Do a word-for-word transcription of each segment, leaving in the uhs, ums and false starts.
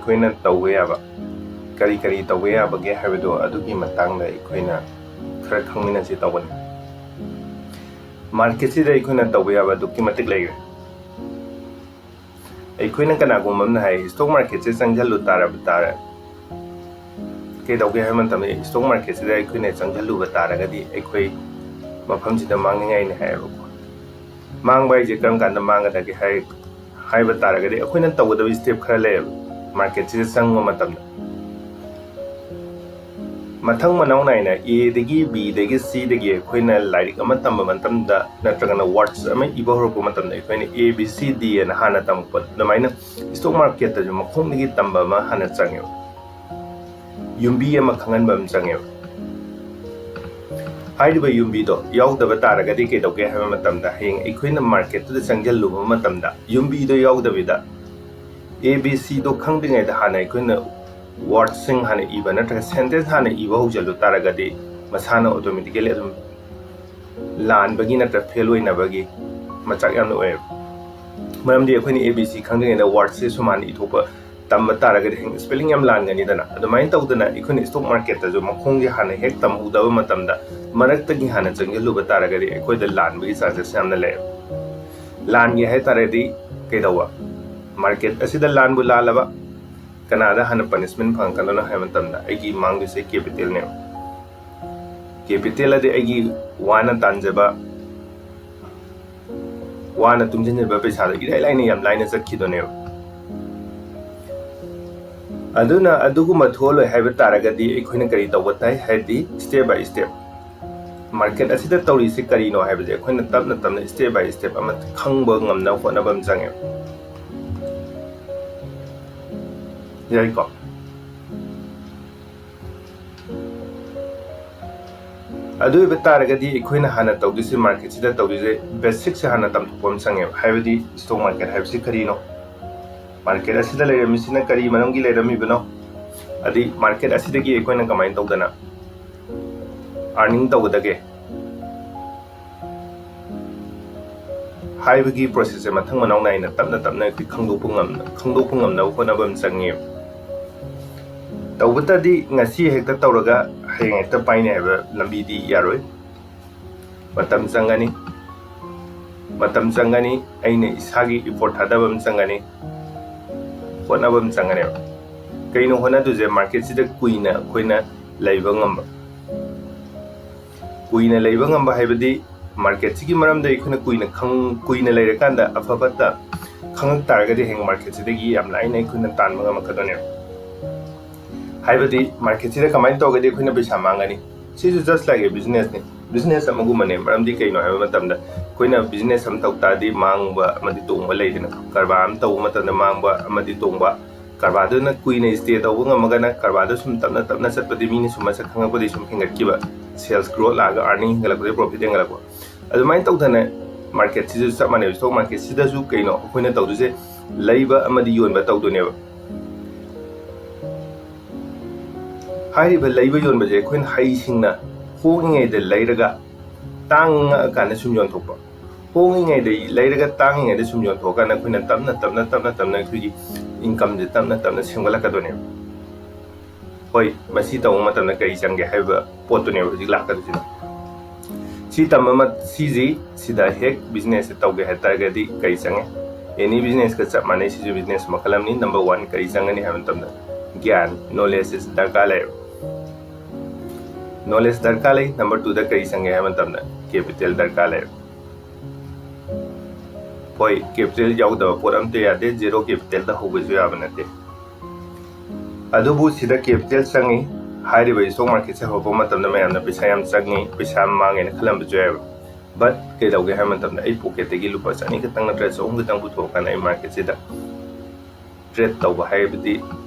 ꯑꯩꯈꯣꯏꯅ ꯇꯧꯕ ꯌꯥꯕ ꯀꯔꯤ ꯀꯔꯤ ꯇꯧꯕ ꯌꯥꯕꯒꯦ ꯍꯥꯏꯕꯗꯣ, ꯑꯗꯨꯒꯤ ꯃꯇꯥꯡꯗ ꯑꯩꯈꯣꯏꯅ ꯈꯔ ꯈꯪꯃꯤꯟꯅꯁꯤ ꯇꯧꯕꯅꯤ꯫ ꯃꯥꯔꯀꯦꯠꯁꯤꯗ ꯑꯩꯈꯣꯏꯅ ꯇꯧꯕ ꯌꯥꯕ ꯑꯗꯨꯛꯀꯤ ꯃꯇꯤꯛ ꯂꯩꯈ꯭ꯔꯦ꯫ ꯑꯩꯈꯣꯏꯅ ꯀꯅꯥꯒꯨꯝꯕ ꯑꯃꯅ ꯍꯥꯏ, "ꯏꯁꯇꯣꯛ ꯃꯥꯔꯀꯦꯠꯁꯦ ꯆꯪꯁꯤꯜꯂꯨ ꯇꯥꯔꯕ ꯇꯥꯔꯦ"꯫ ꯀꯩꯗꯧꯒꯦ ꯍꯥꯏꯕ ꯃꯇꯝꯗ, ꯏꯁꯇꯣꯛ ꯃꯥꯔꯀꯦꯠꯁꯤꯗ ꯑꯩꯈꯣꯏꯅ ꯆꯪꯁꯤꯜꯂꯨꯕ ꯇꯥꯔꯒꯗꯤ ꯑꯩꯈꯣꯏ ꯃꯐꯝꯁꯤꯗ ꯃꯥꯡꯅꯤꯡꯉꯥꯏꯅꯤ ꯍꯥꯏꯌꯦꯕꯀꯣ꯫ ꯃꯥꯡꯕ ꯍꯥꯏꯁꯦ ꯀꯔꯝ ꯀꯥꯟꯗ ꯃꯥꯡꯒꯗꯒꯦ ꯍꯥꯏ ꯍꯥꯏꯕ ꯇꯥꯔꯒꯗꯤ, ꯑꯩꯈꯣꯏꯅ ꯇꯧꯒꯗꯕ ꯁ꯭ꯇꯦꯞ ꯈꯔ ꯂꯩꯌꯦꯕ ꯃꯥꯔꯀꯦꯠꯁꯤꯗ ꯆꯪꯕ ꯃꯇꯝꯗ꯫ ꯃꯊꯪ ꯃꯅꯥꯎ ꯅꯥꯏꯅ ꯑꯦꯗꯒꯤ, ꯕꯤꯗꯒꯤ, ꯁꯤꯗꯒꯤ ꯑꯩꯈꯣꯏꯅ ꯂꯥꯏꯔꯤꯛ ꯑꯃ ꯇꯝꯕ ꯃꯇꯝꯗ, ꯅꯠꯇ꯭ꯔꯒꯅ ꯋꯥꯔꯗꯁ ꯑꯃ ꯏꯕ ꯍꯧꯔꯛꯄ ꯃꯇꯝꯗ, ꯑꯩꯈꯣꯏꯅ ꯑꯦ ꯕꯤ ꯁꯤ ꯗꯤ ꯑꯅ ꯍꯥꯟꯅ ꯇꯝꯃꯛꯄ ꯑꯗꯨꯃꯥꯏꯅ ꯏꯁꯇꯣꯛ ꯃꯥꯔꯀꯦꯠꯇꯁꯨ ꯃꯈꯣꯡꯗꯒꯤ ꯇꯝꯕ ꯑꯃ ꯍꯥꯟꯅ ꯆꯪꯉꯦꯕ꯫ ꯌꯨꯝꯕꯤ ꯑꯃ ꯈꯪꯍꯟꯕ ꯑꯃ ꯆꯪꯉꯦꯕ꯫ ꯍꯥꯏꯔꯤꯕ ꯌꯨꯝꯕꯤꯗꯣ ꯌꯥꯎꯗꯕ ꯇꯥꯔꯒꯗꯤ ꯀꯩꯗꯧꯒꯦ ꯍꯥꯏꯕ ꯃꯇꯝꯗ, ꯍꯌꯦꯡ ꯑꯩꯈꯣꯏꯅ ꯃꯥꯔꯀꯦꯠꯇꯨꯗ ꯆꯪꯁꯤꯜꯂꯨꯕ ꯃꯇꯝꯗ ꯌꯨꯝꯕꯤꯗꯣ ꯌꯥꯎꯗꯕꯤꯗ, ꯑꯦ ꯕꯤ ꯁꯤꯗꯣ ꯈꯪꯗ꯭ꯔꯤꯉꯩꯗ ꯍꯥꯟꯅ ꯑꯩꯈꯣꯏꯅ ꯋꯥꯔꯗꯁꯤꯡ ꯍꯥꯟꯅ ꯏꯕ ꯅꯠꯇ꯭ꯔꯒ ꯁꯦꯟꯇꯦꯟꯁ ꯍꯥꯟꯅ ꯏꯕ ꯍꯧꯖꯤꯜꯂꯨ ꯇꯥꯔꯒꯗꯤ, ꯃꯁꯥꯅ ꯑꯣꯇꯣꯃꯦꯇꯤꯀꯦꯂꯤ ꯑꯗꯨꯝ ꯂꯥꯟꯕꯒꯤ ꯅꯠꯇ꯭ꯔꯒ ꯐꯦꯜ ꯑꯣꯏꯅꯕꯒꯤ ꯃꯆꯥꯛ ꯌꯥꯝꯅ ꯑꯣꯏꯌꯦꯕ꯫ ꯃꯔꯝꯗꯤ ꯑꯩꯈꯣꯏꯅ ꯑꯦ ꯕꯤ ꯁꯤ ꯈꯪꯗ꯭ꯔꯤꯉꯩꯗ ꯋꯥꯔꯗꯁꯦ ꯁꯨꯃꯥꯏꯅ ꯏꯊꯣꯛꯄ ꯇꯝꯕ ꯇꯥꯔꯒꯗꯤ, ꯍꯌꯦꯡ ꯁ꯭ꯄꯦꯂꯤꯡ ꯌꯥꯝ ꯂꯥꯟꯒꯅꯤꯗꯅ꯫ ꯑꯗꯨꯃꯥꯏꯅ ꯇꯧꯗꯅ ꯑꯩꯈꯣꯏꯅ ꯏꯁꯇꯣꯛ ꯃꯥꯔꯀꯦꯠꯇꯁꯨ ꯃꯈꯣꯡꯁꯦ ꯍꯥꯟꯅ ꯍꯦꯛ ꯇꯝꯍꯧꯗꯕ ꯃꯇꯝꯗ, ꯃꯔꯛꯇꯒꯤ ꯍꯥꯟꯅ ꯆꯪꯁꯤꯜꯂꯨꯕ ꯇꯥꯔꯒꯗꯤ, ꯑꯩꯈꯣꯏꯗ ꯂꯥꯟꯕꯒꯤ ꯆꯥꯟꯁꯦꯁ ꯌꯥꯝꯅ ꯂꯩꯌꯦꯕ꯫ ꯂꯥꯟꯒꯦ ꯍꯥꯏ ꯇꯥꯔꯒꯗꯤ ꯀꯩꯗꯧꯕ? ꯃꯥꯔꯀꯦꯠ ꯑꯁꯤꯗ ꯂꯥꯟꯕꯨ ꯂꯥꯜꯂꯕ, ꯀꯅꯥꯗ ꯍꯥꯟꯅ ꯄꯅꯤꯁꯃꯦꯟ ꯐꯪꯉꯛꯀꯗꯣꯏꯅꯣ ꯍꯥꯏꯕ ꯃꯇꯝꯗ, ꯑꯩꯒꯤ ꯃꯥꯡꯗꯣꯏꯁꯦ ꯀꯦꯄꯤꯇꯦꯜꯅꯦꯕ꯫ ꯀꯦꯄꯤꯇꯦꯜ ꯑꯗꯤ ꯑꯩꯒꯤ ꯋꯥꯅ ꯇꯥꯟꯖꯕ, ꯋꯥꯅ ꯇꯨꯡꯁꯤꯟꯖꯕ ꯄꯩꯁꯥꯗꯣ ꯏꯔꯥꯏ ꯂꯥꯏꯅ, ꯌꯥꯝ ꯂꯥꯏꯅ ꯆꯠꯈꯤꯗꯣꯏꯅꯦꯕ꯫ ꯑꯗꯨꯅ ꯑꯗꯨꯒꯨꯝꯕ ꯊꯣꯛꯍꯜꯂꯣꯏ ꯍꯥꯏꯕ ꯇꯥꯔꯒꯗꯤ, ꯑꯩꯈꯣꯏꯅ ꯀꯔꯤ ꯇꯧꯕ ꯇꯥꯏ? ꯍꯥꯏꯗꯤ, ꯁ꯭ꯇꯦꯞ ꯕꯥꯏ ꯁ꯭ꯇꯦꯞ, ꯃꯥꯔꯀꯦꯠ ꯑꯁꯤꯗ ꯇꯧꯔꯤꯁꯤ ꯀꯔꯤꯅꯣ ꯍꯥꯏꯕꯁꯦ ꯑꯩꯈꯣꯏꯅ ꯇꯞꯅ ꯇꯞꯅ, ꯁ꯭ꯇꯦꯞ ꯕꯥꯏ ꯁ꯭ꯇꯦꯞ ꯑꯃ ꯈꯪꯕ ꯉꯝꯅꯕ ꯍꯣꯠꯅꯕ ꯑꯃ ꯆꯪꯉꯦꯕ꯫ ꯌꯥꯏꯀꯣ? ꯑꯗꯨ ꯑꯣꯏꯕ ꯇꯥꯔꯒꯗꯤ, ꯑꯩꯈꯣꯏꯅ ꯍꯥꯟꯅ ꯇꯧꯗꯣꯏꯁꯦ, ꯃꯥꯔꯀꯦꯠꯁꯤꯗ ꯇꯧꯗꯣꯏꯁꯦ, ꯕꯦꯁꯤꯛꯁꯦ ꯍꯥꯟꯅ ꯇꯝꯊꯣꯛꯄ ꯑꯃ ꯆꯪꯉꯦꯕ꯫ ꯍꯥꯏꯕꯗꯤ, ꯏꯁꯇꯣꯛ ꯃꯥꯔꯀꯦꯠ ꯍꯥꯏꯕꯁꯤ ꯀꯔꯤꯅꯣ? ꯃꯥꯔꯀꯦꯠ ꯑꯁꯤꯗ ꯂꯩꯔꯝꯃꯤꯁꯤꯅ ꯀꯔꯤ ꯃꯔꯝꯒꯤ ꯂꯩꯔꯝꯃꯤꯕꯅꯣ? ꯑꯗꯩ ꯃꯥꯔꯀꯦꯠ ꯑꯁꯤꯗꯒꯤ ꯑꯩꯈꯣꯏꯅ ꯀꯃꯥꯏꯅ ꯇꯧꯗꯅ ꯑꯥꯔꯅꯤꯡ ꯇꯧꯒꯗꯒꯦ ꯍꯥꯏꯕꯒꯤ ꯄ꯭ꯔꯣꯁꯦꯁꯁꯦ ꯃꯊꯪ ꯃꯅꯥꯎ ꯅꯥꯏꯅ, ꯇꯞꯅ ꯇꯞꯅ ꯑꯩꯈꯣꯏ ꯈꯪꯗꯣꯛꯄ ꯉꯝꯅ-, ꯈꯪꯗꯣꯛꯄ ꯉꯝꯅꯕ ꯍꯣꯠꯅꯕ ꯑꯃ ꯆꯪꯉꯦꯕ꯫ ꯇꯧꯕꯇꯗꯤ ꯉꯁꯤ ꯍꯦꯛꯇ ꯇꯧꯔꯒ ꯍꯌꯦꯡ ꯍꯦꯛꯇ ꯄꯥꯏꯅꯤ ꯍꯥꯏꯕ ꯂꯝꯕꯤꯗꯤ ꯌꯥꯔꯣꯏ꯫ ꯃꯇꯝ ꯆꯪꯒꯅꯤ, ꯃꯇꯝ ꯆꯪꯒꯅꯤ꯫ ꯑꯩꯅ ꯏꯁꯥꯒꯤ effort ꯊꯥꯗꯕ ꯑꯃ ꯆꯪꯒꯅꯤ, ꯍꯣꯠꯅꯕ ꯑꯃ ꯆꯪꯒꯅꯦꯕ꯫ ꯀꯩꯅꯣ ꯍꯣꯠꯅꯗꯣꯏꯁꯦ? Marketꯁꯤꯗ ꯀꯨꯏꯅ ꯑꯩꯈꯣꯏꯅ ꯂꯩꯕ ꯉꯝꯕ꯫ ꯀꯨꯏꯅ ꯂꯩꯕ ꯉꯝꯕ ꯍꯥꯏꯕꯗꯤ marketꯁꯤꯒꯤ ꯃꯔꯝꯗ ꯑꯩꯈꯣꯏꯅ ꯀꯨꯏꯅ ꯈꯪ-, ꯀꯨꯏꯅ ꯂꯩꯔꯀꯥꯟꯗ ꯑꯐ ꯐꯠꯇ ꯈꯪꯉꯛ ꯇꯥꯔꯒꯗꯤ ꯍꯌꯦꯡ marketꯁꯤꯗꯒꯤ ꯌꯥꯝ ꯂꯥꯏꯅ ꯑꯩꯈꯣꯏꯅ ꯇꯥꯟꯕ ꯉꯝꯃꯛꯀꯗꯣꯏꯅꯦꯕ꯫ ꯍꯥꯏꯕꯗꯤ marketꯁꯤꯗ ꯀꯃꯥꯏꯅ ꯇꯧꯔꯒꯗꯤ ꯑꯩꯈꯣꯏꯅ ꯄꯩꯁꯥ ꯃꯥꯡꯒꯅꯤ? ꯁꯤꯁꯨ just like a businessꯅꯤ꯫ Business ꯑꯃꯒꯨꯝꯕꯅꯦ꯫ ꯃꯔꯝꯗꯤ ꯀꯩꯅꯣ ꯍꯥꯏꯕ ꯃꯇꯝꯗ ꯑꯩꯈꯣꯏꯅ business ꯑꯃ ꯇꯧ ꯇꯥꯔꯗꯤ ꯃꯥꯡꯕ ꯑꯃꯗꯤ ꯇꯣꯡꯕ ꯂꯩꯗꯅ, ꯀꯔꯕꯥꯔ ꯑꯃ ꯇꯧꯕ ꯃꯇꯝꯗ ꯃꯥꯡꯕ ꯑꯃꯗꯤ ꯇꯣꯡꯕ꯫ ꯀꯔꯕꯥꯔꯗꯨꯅ ꯀꯨꯏꯅ stay ꯇꯧꯕ ꯉꯝꯃꯒꯅ ꯀꯔꯕꯥꯔꯗꯨ ꯁꯨꯝ ꯇꯞꯅ ꯇꯞꯅ ꯆꯠꯄꯗꯤ ꯃꯤꯅ ꯁꯨꯝ ꯃꯁꯛ ꯈꯪꯉꯛꯄꯗꯤ ꯁꯨꯝ ꯍꯦꯟꯒꯠꯈꯤꯕ, sales growth ꯂꯥꯛꯑꯒ earning ꯍꯦꯟꯒꯠꯂꯛꯄꯗꯤ profit ꯍꯦꯟꯒꯠꯂꯛꯄ꯫ ꯑꯗꯨꯃꯥꯏꯅ ꯇꯧꯗꯅ marketꯁꯤꯁꯨ ꯆꯞ ꯃꯥꯟꯅꯩꯕ꯫ Stock marketꯁꯤꯗꯁꯨ ꯀꯩꯅꯣ ꯑꯩꯈꯣꯏꯅ ꯇꯧꯗꯣꯏꯁꯦ? ꯂꯩꯕ ꯑꯃꯗꯤ ꯌꯣꯟꯕ ꯇꯧꯗꯣꯏꯅꯦꯕ꯫ ꯍꯥꯏꯔꯤꯕ ꯂꯩꯕ ꯌꯣꯟꯕꯁꯦ ꯑꯩꯈꯣꯏꯅ ꯍꯩꯁꯤꯡꯅ ꯍꯣꯡꯉꯤꯉꯩꯗ ꯂꯩꯔꯒ ꯇꯥꯡꯉꯛꯑꯀꯥꯟꯗ ꯁꯨꯝ ꯌꯣꯟꯊꯣꯛꯄ, ꯍꯣꯡꯉꯤꯉꯩꯗ ꯂꯩꯔꯒ ꯇꯥꯡꯉꯤꯉꯩꯗ ꯁꯨꯝ ꯌꯣꯟꯊꯣꯛꯑꯀꯥꯟꯗ ꯑꯩꯈꯣꯏꯅ ꯇꯞꯅ ꯇꯞꯅ ꯇꯞꯅ ꯇꯞꯅ ꯑꯩꯈꯣꯏꯒꯤ incomeꯁꯦ ꯇꯞꯅ ꯇꯞꯅ ꯁꯦꯝꯒꯠꯂꯛꯀꯗꯣꯏꯅꯦꯕ꯫ ꯍꯣꯏ, ꯃꯁꯤ ꯇꯧꯕ ꯃꯇꯝꯗ ꯀꯔꯤ ꯆꯪꯒꯦ ꯍꯥꯏꯕ ꯄꯣꯠꯇꯨꯅꯦꯕ ꯍꯧꯖꯤꯛ ꯂꯥꯛꯀꯗꯣꯏꯁꯤꯅ꯫ ꯁꯤ ꯇꯝꯕ ꯃ-, ꯁꯤꯁꯤ, ꯁꯤꯗ ꯍꯦꯛ businessꯁꯦ ꯇꯧꯒꯦ ꯍꯥꯏ ꯇꯥꯔꯒꯗꯤ ꯀꯔꯤ ꯆꯪꯉꯦ? Any businessꯀ ꯆꯞ ꯃꯥꯟꯅꯩ꯫ ꯁꯤꯁꯨ business ꯃꯈꯜ ꯑꯃꯅꯤ꯫ Number one ꯀꯔꯤ ꯆꯪꯒꯅꯤ ꯍꯥꯏꯕ ꯃꯇꯝꯗ ꯒ꯭ꯌꯥꯟ, knowledge ꯑꯁꯤ ꯗꯔꯀꯥꯔ ꯂꯩꯌꯦꯕ꯫ Knowledge ꯗꯔꯀꯥꯔ ꯂꯩ꯫ Number twoꯗ ꯀꯔꯤ ꯆꯪꯒꯦ ꯍꯥꯏꯕ ꯃꯇꯝꯗ capital ꯗꯔꯀꯥꯔ ꯂꯩꯌꯦꯕ꯫ ꯍꯣꯏ, capital ꯌꯥꯎꯗꯕ ꯄꯣꯠ ꯑꯝꯇ ꯌꯥꯗꯦ꯫ Zero capitalꯗ ꯍꯧꯕꯁꯨ ꯌꯥꯕ ꯅꯠꯇꯦ꯫ ꯑꯗꯨꯕꯨ ꯁꯤꯗ capital ꯆꯪꯉꯤ꯫ ꯍꯥꯏꯔꯤꯕ stock marketꯁꯦ ꯍꯧꯔꯛꯄ ꯃꯇꯝꯗ ꯃꯌꯥꯝꯅ ꯄꯩꯁꯥ ꯌꯥꯝ ꯆꯪꯉꯤ, ꯄꯩꯁꯥ ꯌꯥꯝ ꯃꯥꯡꯉꯦꯅ ꯈꯜꯂꯝꯕꯁꯨ ꯌꯥꯏꯑꯕ꯫ But ꯀꯩꯗꯧꯒꯦ ꯍꯥꯏꯕ ꯃꯇꯝꯗ ꯑꯩ pocketꯇꯒꯤ ꯂꯨꯄꯥ ꯆꯅꯤ ꯈꯛꯇꯪ ꯅꯠꯇ꯭ꯔꯒ ꯆꯍꯨꯝ ꯈꯛꯇꯪ ꯄꯨꯊꯣꯛꯑꯀꯥꯟꯗ ꯑꯩ marketꯁꯤꯗ trade ꯇꯧꯕ ꯍꯥꯏꯕꯗꯤ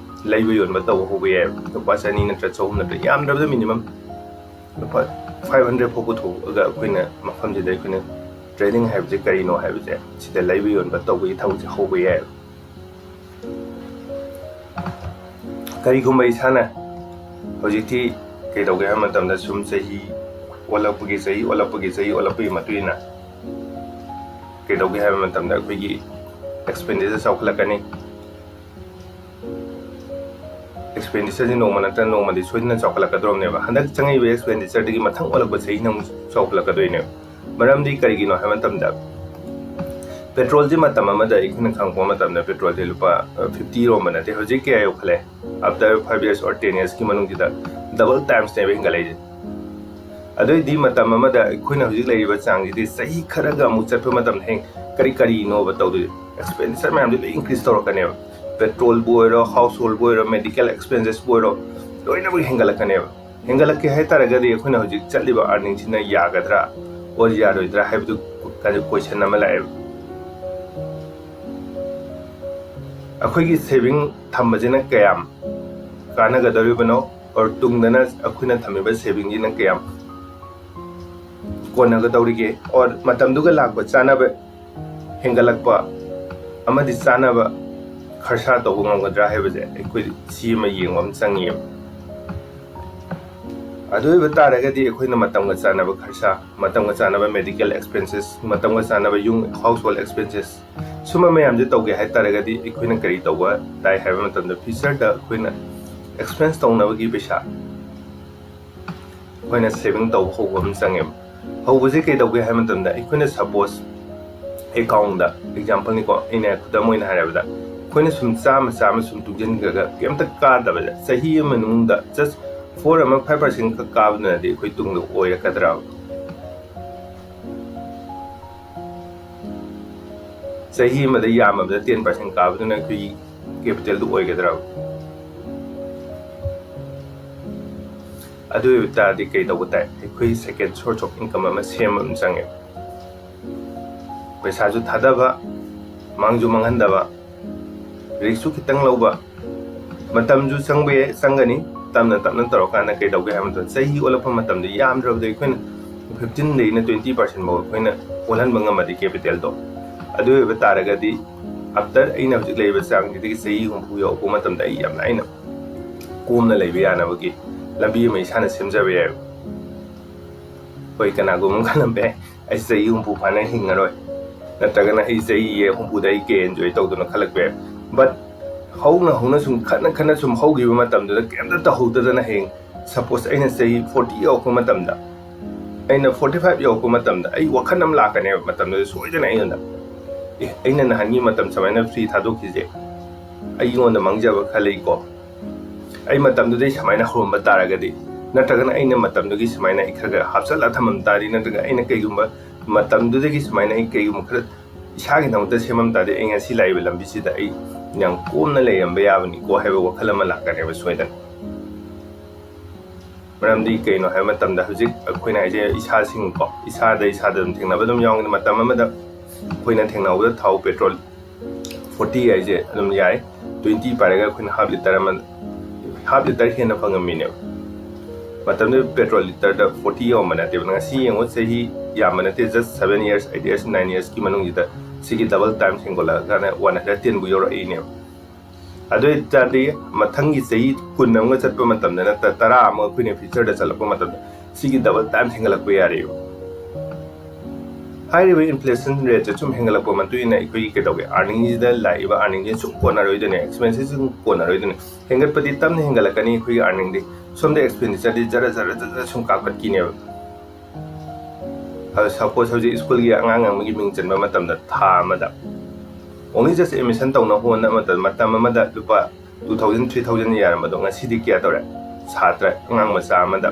ꯂꯩꯕ ꯌꯣꯟꯕ ꯇꯧꯕ ꯍꯧꯕ ꯌꯥꯏꯑꯕ꯫ ꯂꯨꯄꯥ ꯆꯅꯤ ꯅꯠꯇ꯭ꯔꯒ ꯆꯍꯨꯝ ꯅꯠꯇ꯭ꯔꯒ ꯌꯥꯝꯗ꯭ꯔꯕꯗ minimum ꯂꯨꯄꯥ five hundred ꯐꯥꯎ ꯄꯨꯊꯣꯛꯑꯒ ꯑꯩꯈꯣꯏꯅ ꯃꯐꯝꯁꯤꯗ ꯑꯩꯈꯣꯏꯅ trading ꯍꯥꯏꯕꯁꯦ ꯀꯔꯤꯅꯣ ꯍꯥꯏꯕꯁꯦ ꯁꯤꯗ ꯂꯩꯕ ꯌꯣꯟꯕ ꯇꯧꯕꯒꯤ ꯊꯕꯛꯁꯦ ꯍꯧꯕ ꯌꯥꯏꯑꯕ꯫ ꯀꯔꯤꯒꯨꯝꯕ ꯏꯁꯥꯅ ꯍꯧꯖꯤꯛꯇꯤ ꯀꯩꯗꯧꯒꯦ ꯍꯥꯏꯕ ꯃꯇꯝꯗ ꯁꯨꯝ ꯆꯍꯤ ꯑꯣꯜꯂꯛꯄꯒꯤ, ꯆꯍꯤ ꯑꯣꯜꯂꯛꯄꯒꯤ, ꯆꯍꯤ ꯑꯣꯜꯂꯛꯄꯒꯤ ꯃꯇꯨꯡ ꯏꯟꯅ ꯀꯩꯗꯧꯒꯦ ꯍꯥꯏꯕ ꯃꯇꯝꯗ ꯑꯩꯈꯣꯏꯒꯤ expenditure ꯆꯥꯎꯈꯠꯂꯛꯀꯅꯤ꯫ ꯑꯦꯛꯁꯄꯦꯟꯗꯤꯆꯔꯁꯤ ꯅꯣꯡꯃ ꯅꯠꯇ꯭ꯔꯒ ꯅꯣꯡꯃꯗꯤ ꯁꯣꯏꯗꯅ ꯆꯥꯎꯈꯠꯂꯛꯀꯗꯧꯔꯕꯅꯦꯕ꯫ ꯍꯟꯗꯛ ꯆꯪꯉꯛꯏꯕ ꯑꯦꯛꯁꯄꯦꯟꯗꯤꯆꯔꯗꯒꯤ ꯃꯊꯪ ꯑꯣꯜꯂꯛꯄ ꯆꯍꯤꯅ ꯑꯃꯨꯛ ꯆꯥꯎꯈꯠꯂꯛꯀꯗꯣꯏꯅꯦꯕ꯫ ꯃꯔꯝꯗꯤ ꯀꯔꯤꯒꯤꯅꯣ ꯍꯥꯏꯕ ꯃꯇꯝꯗ, ꯄꯦꯇ꯭ꯔꯣꯜꯁꯤ ꯃꯇꯝ ꯑꯃꯗ ꯑꯩꯈꯣꯏꯅ ꯈꯪꯉꯛꯄ ꯃꯇꯝꯗ ꯄꯦꯇ꯭ꯔꯣꯜꯁꯤ ꯂꯨꯄꯥ ꯐꯤꯐꯇꯤ ꯌꯧꯔꯝꯕ ꯅꯠꯇꯦ꯫ ꯍꯧꯖꯤꯛ ꯀꯌꯥ ꯌꯧꯈꯠꯂꯦ? After five years or ten yearsꯀꯤ ꯃꯅꯨꯡꯁꯤꯗ ꯗꯕꯜ ꯇꯥꯏꯝꯁꯅꯦꯕ ꯍꯦꯟꯒꯠꯂꯛꯏꯁꯦ꯫ ꯑꯗꯨꯑꯣꯏꯗꯤ ꯃꯇꯝ ꯑꯃꯗ ꯑꯩꯈꯣꯏꯅ ꯍꯧꯖꯤꯛ ꯂꯩꯔꯤꯕ ꯆꯥꯡꯁꯤꯗꯤ ꯆꯍꯤ ꯈꯔꯒ ꯑꯃꯨꯛ ꯆꯠꯄ ꯃꯇꯝꯗ ꯍꯌꯦꯡ ꯀꯔꯤ ꯀꯔꯤꯅꯣꯕ ꯇꯧꯗꯣꯏꯁꯦ? ꯑꯦꯛꯁꯄꯦꯟꯗꯤꯆꯔ ꯃꯌꯥꯝꯁꯦ ꯂꯣꯏ ꯏꯟꯀ꯭ꯔꯤꯁ ꯇꯧꯔꯛꯀꯅꯦꯕ꯫ ꯄꯦꯇ꯭ꯔꯣꯜꯕꯨ ꯑꯣꯏꯔꯣ, ꯍꯥꯎꯁ ꯍꯣꯜꯕꯨ ꯑꯣꯏꯔꯣ, ꯃꯦꯗꯤꯀꯦꯜ ꯑꯦꯛꯁꯄꯦꯟꯁꯦꯁꯄꯨ ꯑꯣꯏꯔꯣ, ꯂꯣꯏꯅꯃꯛ ꯍꯦꯟꯒꯠꯂꯛꯀꯅꯦꯕ꯫ ꯍꯦꯟꯒꯠꯂꯛꯀꯦ ꯍꯥꯏꯇꯥꯔꯒꯗꯤ ꯑꯩꯈꯣꯏꯅ ꯍꯧꯖꯤꯛ ꯆꯠꯂꯤꯕ ꯑꯥꯔꯅꯤꯡꯁꯤꯅ ꯌꯥꯒꯗ꯭ꯔꯥ ꯑꯣꯔ ꯌꯥꯔꯣꯏꯗ꯭ꯔꯥ ꯍꯥꯏꯕꯗꯨ ꯀꯣꯏꯁꯟ ꯑꯃ ꯂꯥꯛꯑꯦꯕ꯫ ꯑꯩꯈꯣꯏꯒꯤ ꯁꯦꯚꯤꯡ ꯊꯝꯕꯁꯤꯅ ꯀꯌꯥꯝ ꯀꯥꯟꯅꯒꯗꯧꯔꯤꯕꯅꯣ, ꯑꯣꯔ ꯇꯨꯡꯗꯅ ꯑꯩꯈꯣꯏꯅ ꯊꯝꯃꯤꯕ ꯁꯦꯚꯤꯡꯁꯤꯅ ꯀꯌꯥꯝ ꯀꯣꯟꯅꯒꯗꯧꯔꯤꯒꯦ, ꯑꯣꯔ ꯃꯇꯝꯗꯨꯒ ꯂꯥꯛꯄ ꯆꯥꯅꯕ ꯍꯦꯟꯒꯠꯂꯛꯄ ꯑꯃꯗꯤ ꯆꯥꯅꯕ ꯈꯔꯁꯥ ꯇꯧꯕ ꯉꯝꯒꯗ꯭ꯔꯥ ꯍꯥꯏꯕꯁꯦ ꯑꯩꯈꯣꯏ ꯁꯤ ꯑꯃ ꯌꯦꯡꯕ ꯑꯃ ꯆꯪꯉꯦꯕ꯫ ꯑꯗꯨ ꯑꯣꯏꯕ ꯇꯥꯔꯒꯗꯤ ꯑꯩꯈꯣꯏꯅ ꯃꯇꯝꯒ ꯆꯥꯅꯕ ꯈꯔꯁꯥ, ꯃꯇꯝꯒ ꯆꯥꯅꯕ ꯃꯦꯗꯤꯀꯦꯜ ꯑꯦꯛꯁꯄꯦꯟꯁꯦꯁ, ꯃꯇꯝꯒ ꯆꯥꯅꯕ ꯌꯨꯝ ꯍꯥꯎꯁ ꯍꯣꯜ ꯑꯦꯛꯁꯄꯦꯟꯁꯦꯁ, ꯁꯨꯝꯕ ꯃꯌꯥꯝꯁꯦ ꯇꯧꯒꯦ ꯍꯥꯏꯇꯥꯔꯒꯗꯤ ꯑꯩꯈꯣꯏꯅ ꯀꯔꯤ ꯇꯧꯕ ꯇꯥꯏ ꯍꯥꯏꯕ ꯃꯇꯝꯗ, ꯐ꯭ꯌꯨꯆꯔꯗ ꯑꯩꯈꯣꯏꯅ ꯑꯦꯛꯁꯄꯦꯟꯁ ꯇꯧꯅꯕꯒꯤ ꯄꯩꯁꯥ ꯑꯩꯈꯣꯏꯅ ꯁꯦꯚꯤꯡ ꯇꯧꯕ ꯍꯧꯕ ꯑꯃ ꯆꯪꯉꯦꯕ꯫ ꯍꯧꯕꯁꯦ ꯀꯩꯗꯧꯒꯦ ꯍꯥꯏꯕ ꯃꯇꯝꯗ, ꯑꯩꯈꯣꯏꯅ ꯁꯄꯣꯁ ꯑꯦꯀꯥꯎꯟꯗ, ꯑꯦꯛꯖꯥꯝꯄꯜꯅꯤꯀꯣ, ꯑꯩꯅ ꯈꯨꯗꯝ ꯑꯣꯏꯅ ꯍꯥꯏꯔꯕꯗ, ꯑꯩꯈꯣꯏꯅ ꯁꯨꯝ ꯆꯥꯝꯃ ꯆꯥꯝꯃ ꯁꯨꯝ ꯇꯨꯡꯁꯤꯟꯈ꯭ꯔꯒ ꯀꯩꯝꯇ ꯀꯥꯗꯕꯗ, ꯆꯍꯤ ꯑꯃ ꯃꯅꯨꯡꯗ ꯖꯁ ꯐꯣꯔ ꯑꯃ ꯐꯥꯏꯚ ꯄꯥꯔꯁꯦꯟ ꯈꯛ ꯀꯥꯕꯗꯨꯅꯗꯤ ꯑꯩꯈꯣꯏ ꯇꯨꯡꯗ ꯑꯣꯏꯔꯛꯀꯗ꯭ꯔꯕ? ꯆꯍꯤ ꯑꯃꯗ ꯌꯥꯝꯃꯕꯗ ꯇꯦꯟ ꯄꯥꯔꯁꯦꯟ ꯀꯥꯕꯗꯨꯅ ꯑꯩꯈꯣꯏꯒꯤ ꯀꯦꯄꯤꯇꯦꯜꯗꯨ ꯑꯣꯏꯒꯗ꯭ꯔꯕ? ꯑꯗꯨ ꯑꯣꯏꯕ ꯇꯥꯔꯗꯤ ꯀꯩ ꯇꯧꯕ ꯇꯥꯏ? ꯑꯩꯈꯣꯏ ꯁꯦꯀꯦꯟ ꯁꯣꯔꯁ ꯑꯣꯐ ꯏꯟꯀꯝ ꯑꯃ ꯁꯦꯝꯕ ꯑꯃ ꯆꯪꯉꯦ꯫ ꯄꯩꯁꯥꯁꯨ ꯊꯥꯗꯕ, ꯃꯥꯡꯁꯨ ꯃꯥꯡꯍꯟꯗꯕ, ꯔꯤꯛꯁꯁꯨ ꯈꯤꯇꯪ ꯂꯧꯕ, ꯃꯇꯝꯁꯨ ꯆꯪꯕ ꯌꯥꯏ, ꯆꯪꯒꯅꯤ꯫ ꯇꯞꯅ ꯇꯞꯅ ꯇꯧꯔꯀꯥꯟꯗ ꯀꯩꯗꯧꯒꯦ ꯍꯥꯏꯕ ꯃꯇꯝꯗ, ꯆꯍꯤ ꯑꯣꯜꯂꯛꯄ ꯃꯇꯝꯗ ꯌꯥꯝꯗ꯭ꯔꯕꯗ ꯑꯩꯈꯣꯏꯅ ꯐꯤꯐꯇꯤꯟꯗꯒꯤꯅ ꯇ꯭ꯋꯦꯟꯇꯤ ꯄꯥꯔꯁꯦꯟ ꯐꯥꯎ ꯑꯩꯈꯣꯏꯅ ꯑꯣꯜꯍꯟꯕ ꯉꯝꯃꯗꯤ ꯀꯦꯄꯤꯇꯦꯜꯗꯣ, ꯑꯗꯨ ꯑꯣꯏꯕ ꯇꯥꯔꯒꯗꯤ ꯑꯥꯐꯇꯔ ꯑꯩꯅ ꯍꯧꯖꯤꯛ ꯂꯩꯔꯤꯕ ꯆꯥꯡꯁꯤꯗꯒꯤ ꯆꯍꯤ ꯍꯨꯝꯐꯨ ꯌꯧꯔꯛꯄ ꯃꯇꯝꯗ ꯑꯩ ꯌꯥꯝ ꯂꯥꯏꯅ ꯀꯣꯝꯅ ꯂꯩꯕ ꯌꯥꯅꯕꯒꯤ ꯂꯝꯕꯤ ꯑꯃ ꯏꯁꯥꯅ ꯁꯦꯝꯖꯕ ꯌꯥꯏꯕ꯫ ꯍꯣꯏ, ꯀꯅꯥꯒꯨꯝꯕ ꯑꯃ ꯈꯜꯂꯝꯕ ꯌꯥꯏ, "ꯑꯩ ꯆꯍꯤ ꯍꯨꯝꯐꯨ ꯐꯥꯅ ꯍꯤꯡꯉꯔꯣꯏ, ꯅꯠꯇ꯭ꯔꯒꯅ ꯑꯩ ꯆꯍꯤ ꯍꯨꯝꯐꯨꯗ ꯑꯩ ꯀꯩ ꯑꯦꯟꯖꯣꯏ ꯇꯧꯗꯣꯏꯅꯣ?" ꯈꯜꯂꯛꯄ ꯌꯥꯏ꯫ ꯕꯠ ꯍꯧꯅ ꯍꯧꯅ ꯁꯨꯝ ꯈꯠꯅ ꯈꯠꯅ ꯁꯨꯝ ꯍꯧꯈꯤꯕ ꯃꯇꯝꯗꯨꯗ ꯀꯩꯝꯇ ꯇꯧꯍꯧꯗꯗꯅ ꯍꯌꯦꯡ ꯁꯄꯣꯁ ꯑꯩꯅ ꯆꯍꯤ ꯐꯣꯔꯇꯤ ꯌꯧꯔꯛꯄ ꯃꯇꯝꯗ, ꯑꯩꯅ ꯐꯣꯔꯇꯤ ꯐꯥꯏꯚ ꯌꯧꯔꯛꯄ ꯃꯇꯝꯗ ꯑꯩ ꯋꯥꯈꯜ ꯑꯃ ꯂꯥꯛꯀꯅꯦꯕ꯫ ꯃꯇꯝꯗꯨꯗ ꯁꯣꯏꯗꯅ ꯑꯩꯉꯣꯟꯗ, "ꯑꯦ, ꯑꯩꯅ ꯅꯍꯥꯟꯒꯤ ꯃꯇꯝ ꯁꯨꯃꯥꯏꯅ ꯐ꯭ꯔꯤ ꯊꯥꯗꯣꯛꯈꯤꯁꯦ, ꯑꯩꯉꯣꯟꯗ ꯃꯥꯡꯖꯕ ꯈꯔ ꯂꯩꯀꯣ, ꯑꯩ ꯃꯇꯝꯗꯨꯗꯩ ꯁꯨꯃꯥꯏꯅ ꯍꯧꯔꯝꯕ ꯇꯥꯔꯒꯗꯤ, ꯅꯠꯇ꯭ꯔꯒꯅ ꯑꯩꯅ ꯃꯇꯝꯗꯨꯒꯤ ꯁꯨꯃꯥꯏꯅ ꯑꯩ ꯈꯔ ꯈꯔ ꯍꯥꯞꯆꯜꯂ ꯊꯝꯃꯝ ꯇꯥꯔꯗꯤ, ꯅꯠꯇ꯭ꯔꯒ ꯑꯩꯅ ꯀꯩꯒꯨꯝꯕ ꯃꯇꯝꯗꯨꯗꯒꯤ ꯁꯨꯃꯥꯏꯅ ꯑꯩ ꯀꯩꯒꯨꯝꯕ ꯈꯔ ꯏꯁꯥꯒꯤꯗꯃꯛꯇ ꯁꯦꯝꯃꯝ ꯇꯥꯔꯗꯤ, ꯑꯩ ꯉꯁꯤ ꯂꯥꯛꯏꯕ ꯂꯝꯕꯤꯁꯤꯗ ꯑꯩ ꯌꯥꯝ ꯀꯣꯝꯅ ꯂꯩꯔꯝꯕ ꯌꯥꯕꯅꯤꯀꯣ" ꯍꯥꯏꯕ ꯋꯥꯈꯜ ꯑꯃ ꯂꯥꯛꯀꯅꯦꯕ ꯁꯣꯏꯗꯅ꯫ ꯃꯔꯝꯗꯤ ꯀꯩꯅꯣ ꯍꯥꯏꯕ ꯃꯇꯝꯗ, ꯍꯧꯖꯤꯛ ꯑꯩꯈꯣꯏꯅ ꯍꯥꯏꯁꯦ ꯏꯁꯥꯁꯤꯡꯀꯣ, ꯏꯁꯥꯗ ꯏꯁꯥꯗ ꯑꯗꯨꯝ ꯊꯦꯡꯅꯕ ꯑꯗꯨꯝ ꯌꯥꯎꯕꯅꯤ꯫ ꯃꯇꯝ ꯑꯃꯗ ꯑꯩꯈꯣꯏꯅ ꯊꯦꯡꯅꯍꯧꯕꯗ ꯊꯥꯎ ꯄꯦꯇ꯭ꯔꯣꯜ ꯐꯣꯔꯇꯤ ꯍꯥꯏꯁꯦ ꯑꯗꯨꯝ ꯌꯥꯏ, ꯇ꯭ꯋꯦꯟꯇꯤ ꯄꯥꯏꯔꯒ ꯑꯩꯈꯣꯏꯅ ꯍꯥꯐ ꯂꯤꯇꯔ ꯑꯃ, ꯍꯥꯐ ꯂꯤꯇꯔ ꯍꯦꯟꯅ ꯐꯪꯉꯝꯃꯤꯅꯦꯕ꯫ ꯃꯇꯝꯗꯨꯗ ꯄꯦꯇ꯭ꯔꯣꯜ ꯂꯤꯇꯔꯗ ꯐꯣꯔꯇꯤ ꯌꯧꯔꯝꯕ ꯅꯠꯇꯦꯕ꯫ ꯉꯁꯤ ꯌꯦꯡꯉꯣ, ꯆꯍꯤ ꯌꯥꯝꯕ ꯅꯠꯇꯦ, just seven years, eight years, nine ꯏꯌꯔꯁꯀꯤ ꯃꯅꯨꯡꯁꯤꯗ ꯁꯤꯒꯤ ꯗꯕꯜ ꯇꯥꯏꯝ ꯍꯦꯟꯒꯠꯂꯛꯑꯀꯥꯟꯗ ꯋꯥꯟ ꯍꯟꯗ꯭ꯔꯦꯗ ꯇꯦꯟꯕꯨ ꯌꯧꯔꯛꯏꯅꯦꯕ꯫ ꯑꯗꯨ ꯑꯣꯏ ꯇꯥꯔꯗꯤ ꯃꯊꯪꯒꯤ ꯆꯍꯤ ꯀꯨꯟ ꯑꯃꯒ ꯆꯠꯄ ꯃꯇꯝꯗ, ꯅꯠꯇ꯭ꯔ ꯇꯔꯥ ꯑꯃ ꯑꯩꯈꯣꯏꯅ ꯐ꯭ꯌꯨꯆꯔꯗ ꯆꯠꯂꯛꯄ ꯃꯇꯝꯗ, ꯁꯤꯒꯤ ꯗꯕꯜ ꯇꯥꯏꯝ ꯍꯦꯟꯒꯠꯂꯛꯄ ꯌꯥꯔꯦꯕ꯫ ꯍꯥꯏꯔꯤꯕ ꯏꯟꯐ꯭ꯂꯦꯁꯟ ꯔꯦꯠꯁꯦ ꯁꯨꯝ ꯍꯦꯟꯒꯠꯂꯛꯄ ꯃꯇꯨꯡ ꯏꯟꯅ ꯑꯩꯈꯣꯏꯒꯤ ꯀꯩꯗꯧꯒꯦ, ꯑꯥꯔꯅꯤꯡꯁꯤꯗ ꯂꯥꯛꯏꯕ ꯑꯥꯔꯅꯤꯡꯁꯦ ꯁꯨꯝ ꯀꯣꯟꯅꯔꯣꯏꯗꯣꯏꯅꯦ, ꯑꯦꯛꯁꯄꯦꯟꯁꯦꯁ ꯁꯨꯝ ꯀꯣꯟꯅꯔꯣꯏꯗꯣꯏꯅꯦ꯫ ꯍꯦꯟꯒꯠꯄꯗꯤ ꯇꯞꯅ ꯍꯦꯟꯒꯠꯂꯛꯀꯅꯤ ꯑꯩꯈꯣꯏꯒꯤ ꯑꯥꯔꯅꯤꯡꯗꯤ, ꯁꯣꯝꯗ ꯑꯦꯛꯁꯄꯦꯟꯗꯤꯆꯔꯗꯤ ꯖꯔ ꯖꯔ ꯖꯔ ꯁꯨꯝ ꯀꯥꯈꯠꯈꯤꯅꯦꯕ꯫ ꯑꯗꯣ ꯁꯄꯣꯁ ꯍꯧꯖꯤꯛ ꯁ꯭ꯀꯨꯜꯒꯤ ꯑꯉꯥꯡ ꯑꯃꯒꯤ ꯃꯤꯡ ꯆꯟꯕ ꯃꯇꯝꯗ, ꯊꯥ ꯑꯃꯗ ꯑꯣꯡꯂꯤ ꯖꯁ ꯑꯦꯗꯃꯤꯁꯟ ꯇꯧꯅꯕ ꯍꯣꯠꯅꯕ ꯃꯇꯝꯗ, ꯃꯇꯝ ꯑꯃꯗ ꯂꯨꯄꯥ ꯇꯨ ꯊꯥꯎꯖꯟ, ꯊ꯭ꯔꯤ ꯊꯥꯎꯖꯟ ꯌꯥꯔꯝꯕꯗꯣ, ꯉꯁꯤꯗꯤ ꯀꯌꯥ ꯇꯧꯔꯦ? ꯁꯥꯇ꯭ꯔ, ꯑꯉꯥꯡ ꯃꯆꯥ ꯑꯃꯗ,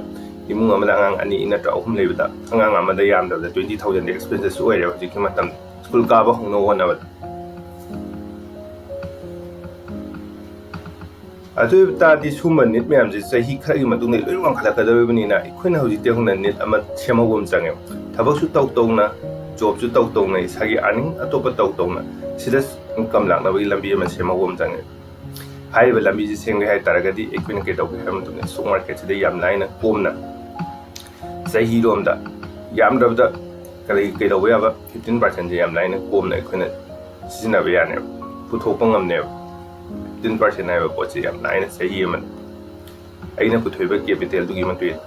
ꯏꯃꯨꯡ ꯑꯃꯗ ꯑꯉꯥꯡ ꯑꯅꯤ ꯅꯠꯇ꯭ꯔ ꯑꯍꯨꯝ ꯂꯩꯕꯗ, ꯑꯉꯥꯡ ꯑꯃꯗ ꯌꯥꯝꯗ꯭ꯔꯕꯗ ꯇ꯭ꯋꯦꯟꯇꯤ ꯊꯥꯎꯖꯟꯗꯤ ꯑꯦꯛꯁꯄꯦꯟꯁꯦꯁ ꯑꯣꯏꯔꯦ ꯍꯧꯖꯤꯛꯀꯤ ꯃꯇꯝꯗ, ꯁ꯭ꯀꯨꯜ ꯀꯥꯕ ꯍꯧꯅꯕ ꯍꯣꯠꯅꯕꯗ꯫ ꯑꯗꯨ ꯑꯣꯏꯕ ꯇꯥꯔꯗꯤ ꯁꯨꯝꯕ ꯅꯤꯠ ꯃꯌꯥꯝꯁꯦ ꯆꯍꯤ ꯈꯔꯒꯤ ꯃꯇꯨꯡꯗ ꯂꯣꯏ ꯋꯥꯡꯈꯠꯂꯛꯀꯗꯧꯔꯤꯕꯅꯤꯅ, ꯑꯩꯈꯣꯏꯅ ꯍꯧꯖꯤꯛꯇꯤ ꯍꯧꯅ ꯅꯤꯠ ꯑꯃ ꯁꯦꯝꯍꯧꯕ ꯑꯃ ꯆꯪꯉꯦ꯫ ꯊꯕꯛꯁꯨ ꯇꯧ ꯇꯧꯅ, ꯖꯣꯕꯁꯨ ꯇꯧ ꯇꯧꯅ, ꯏꯁꯥꯒꯤ ꯑꯥꯔꯅꯤꯡ ꯑꯇꯣꯞꯄ ꯇꯧ ꯇꯧꯅ, ꯁꯤꯗ ꯏꯟꯀꯝ ꯂꯥꯛꯅꯕꯒꯤ ꯂꯝꯕꯤ ꯑꯃ ꯁꯦꯝꯍꯧꯕ ꯑꯃ ꯆꯪꯉꯦ꯫ ꯍꯥꯏꯔꯤꯕ ꯂꯝꯕꯤꯁꯤ ꯁꯦꯝꯒꯦ ꯍꯥꯏ ꯇꯥꯔꯒꯗꯤ, ꯑꯩꯈꯣꯏꯅ ꯀꯩꯗꯧꯒꯦ ꯍꯥꯏꯕ ꯃꯇꯝꯗ, ꯁ꯭ꯇꯣꯛ ꯃꯥꯔꯀꯦꯠꯁꯤꯗ ꯌꯥꯝ ꯂꯥꯏꯅ ꯀꯣꯝꯅ ꯆꯍꯤꯔꯣꯝꯗ ꯌꯥꯝꯗ꯭ꯔꯕꯗ ꯀꯔꯤ ꯀꯩꯗꯧꯕ ꯌꯥꯕ ꯐꯤꯐꯇꯤꯟ ꯄꯥꯔꯁꯦꯟꯁꯦ ꯌꯥꯝ ꯂꯥꯏꯅ ꯀꯣꯝꯅ ꯑꯩꯈꯣꯏꯅ ꯁꯤꯖꯤꯟꯅꯕ ꯌꯥꯅꯦꯕ, ꯄꯨꯊꯣꯛꯄ ꯉꯝꯅꯦꯕ꯫ ꯐꯤꯐꯇꯤꯟ ꯄꯥꯔꯁꯦꯟ ꯍꯥꯏꯕ ꯄꯣꯠꯁꯦ ꯌꯥꯝ ꯂꯥꯏꯅ ꯆꯍꯤ ꯑꯃꯗ ꯑꯩꯅ ꯄꯨꯊꯣꯛꯏꯕ ꯀꯦꯄꯤꯇꯦꯜꯗꯨꯒꯤ ꯃꯇꯨꯡ ꯏꯟꯅ꯫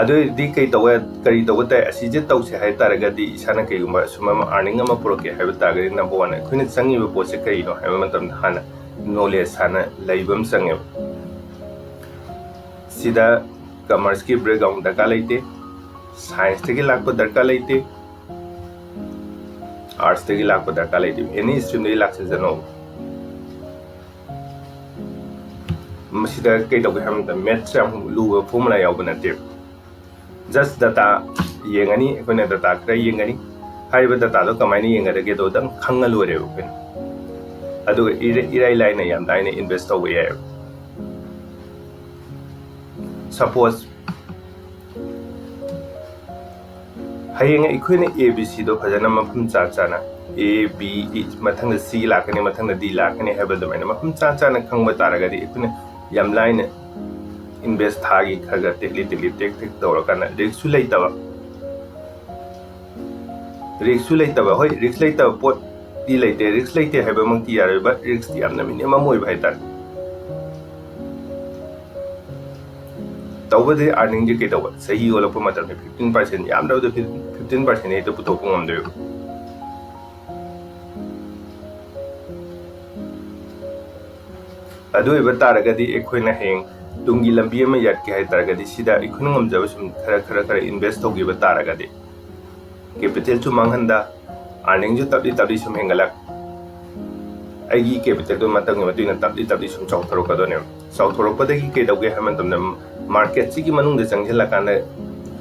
ꯑꯗꯨ ꯑꯣꯏꯔꯗꯤ ꯀꯩ ꯇꯧꯕ ꯀꯔꯤ ꯇꯧꯕ ꯇꯥꯏ? ꯑꯁꯤꯁꯦ ꯇꯧꯁꯦ ꯍꯥꯏ ꯇꯥꯔꯒꯗꯤ, ꯏꯁꯥꯅ ꯀꯩꯒꯨꯝꯕ ꯑꯁꯨꯝ ꯑꯃ earning ꯑꯃ ꯄꯨꯔꯛꯀꯦ ꯍꯥꯏꯕ ꯇꯥꯔꯒꯗꯤ, number one, ꯑꯩꯈꯣꯏꯅ ꯆꯪꯉꯤꯕ ꯄꯣꯠꯁꯦ ꯀꯔꯤꯅꯣ ꯍꯥꯏꯕ ꯃꯇꯝꯗ ꯍꯥꯟꯅ knowledge ꯍꯥꯟꯅ ꯂꯩꯕ ꯑꯃ ꯆꯪꯉꯦꯕ꯫ ꯁꯤꯗ commerceꯀꯤ background ꯗꯔꯀꯥꯔ ꯂꯩꯇꯦ, scienceꯇꯒꯤ ꯂꯥꯛꯄ ꯗꯔꯀꯥꯔ ꯂꯩꯇꯦ, artsꯇꯒꯤ ꯂꯥꯛꯄ ꯗꯔꯀꯥꯔ ꯂꯩꯇꯦ, any streamꯗꯒꯤ ꯂꯥꯛꯆꯁꯅꯣ꯫ ꯃꯁꯤꯗ ꯀꯩꯗꯧꯒꯦ ꯍꯥꯏꯕ ꯃꯇꯝꯗ maths ꯌꯥꯝ ꯂꯨꯕ formula ꯌꯥꯎꯕ ꯅꯠꯇꯦ꯫ Just data ꯌꯦꯡꯉꯅꯤ, ꯑꯩꯈꯣꯏꯅ data ꯈꯔ ꯌꯦꯡꯒꯅꯤ꯫ ꯍꯥꯏꯔꯤꯕ dataꯗꯣ ꯀꯃꯥꯏꯅ ꯌꯦꯡꯒꯗꯒꯦꯗꯣ ꯑꯗꯨꯝ ꯈꯪꯉ ꯂꯣꯏꯔꯦꯕ ꯑꯩꯈꯣꯏꯅ꯫ ꯑꯗꯨꯒ ꯏꯔ-, ꯏꯔꯥꯏ ꯂꯥꯏꯅ, ꯌꯥꯝ ꯂꯥꯏꯅ invest ꯇꯧꯕ ꯌꯥꯏꯑꯕ꯫ Suppose ꯍꯌꯦꯡ ꯑꯩꯈꯣꯏꯅ A B Cꯗꯣ ꯐꯖꯅ ꯃꯐꯝ ꯆꯥ ꯆꯥꯅ, A, B, E, ꯃꯊꯪꯗ C ꯂꯥꯛꯀꯅꯤ, ꯃꯊꯪꯗ D ꯂꯥꯛꯀꯅꯤ ꯍꯥꯏꯕ ꯑꯗꯨꯃꯥꯏꯅ ꯃꯐꯝ ꯆꯥ ꯆꯥꯅ ꯈꯪꯕ ꯇꯥꯔꯒꯗꯤ, ꯑꯩꯈꯣꯏꯅ ꯌꯥꯝ ꯂꯥꯏꯅ invest ꯊꯥꯒꯤ ꯈꯔ ꯈꯔ ꯇꯦꯛꯂꯤ ꯇꯦꯛꯂꯤ ꯇꯦꯛ ꯇꯦꯛ ꯇꯧꯔꯀꯥꯟꯗ riskꯁꯨ ꯂꯩꯇꯕ, riskꯁꯨ ꯂꯩꯇꯕ, ꯍꯣꯏ, risk ꯂꯩꯇꯕ ꯄꯣꯠꯇꯤ ꯂꯩꯇꯦ, risk ꯂꯩꯇꯦ ꯍꯥꯏꯕꯃꯛꯇꯤ ꯌꯥꯔꯣꯏ, but riskꯇꯤ ꯌꯥꯝꯅ minimum ꯑꯣꯏꯕ ꯍꯥꯏꯇꯥꯔꯦ꯫ ꯇꯧꯕꯗꯤ earningꯁꯦ ꯀꯩꯗꯧꯕ, ꯆꯍꯤ ꯑꯣꯜꯂꯛꯄ ꯃꯇꯝꯗ fifteen percent, ꯌꯥꯝꯗ꯭ꯔꯕꯗ fifteen percent ꯍꯦꯛꯇ ꯄꯨꯊꯣꯛꯄ ꯉꯝꯗꯣꯏꯕ꯫ ꯑꯗꯨ ꯑꯣꯏꯕ ꯇꯥꯔꯒꯗꯤ, ꯑꯩꯈꯣꯏꯅ ꯍꯌꯦꯡ ꯇꯨꯡꯒꯤ ꯂꯝꯕꯤ ꯑꯃ ꯌꯥꯠꯀꯦ ꯍꯥꯏ ꯇꯥꯔꯒꯗꯤ, ꯁꯤꯗ ꯑꯩꯈꯣꯏꯅ ꯉꯝꯖꯕ ꯁꯨꯝ ꯈꯔ, ꯈꯔ, ꯈꯔ invest ꯇꯧꯈꯤꯕ ꯇꯥꯔꯒꯗꯤ, capitalꯁꯨ ꯃꯥꯡꯍꯟꯗ, earningꯁꯨ ꯇꯞꯂꯤ ꯇꯞꯂꯤ ꯁꯨꯝ ꯍꯦꯟꯒꯠꯂꯛ, ꯑꯩꯒꯤ capitalꯗꯨ ꯃꯇꯝꯒꯤ ꯃꯇꯨꯡ ꯏꯟꯅ ꯇꯞꯂꯤ ꯇꯞꯂꯤ ꯁꯨꯝ ꯆꯥꯎꯊꯣꯔꯛꯀꯗꯣꯏꯅꯦꯕ꯫ ꯆꯥꯎꯊꯣꯔꯛꯄꯗꯒꯤ ꯀꯩꯗꯧꯒꯦ ꯍꯥꯏꯕ ꯃꯇꯝꯗ, marketꯁꯤꯒꯤ ꯃꯅꯨꯡꯗ ꯆꯪꯁꯤꯜꯂꯀꯥꯟꯗ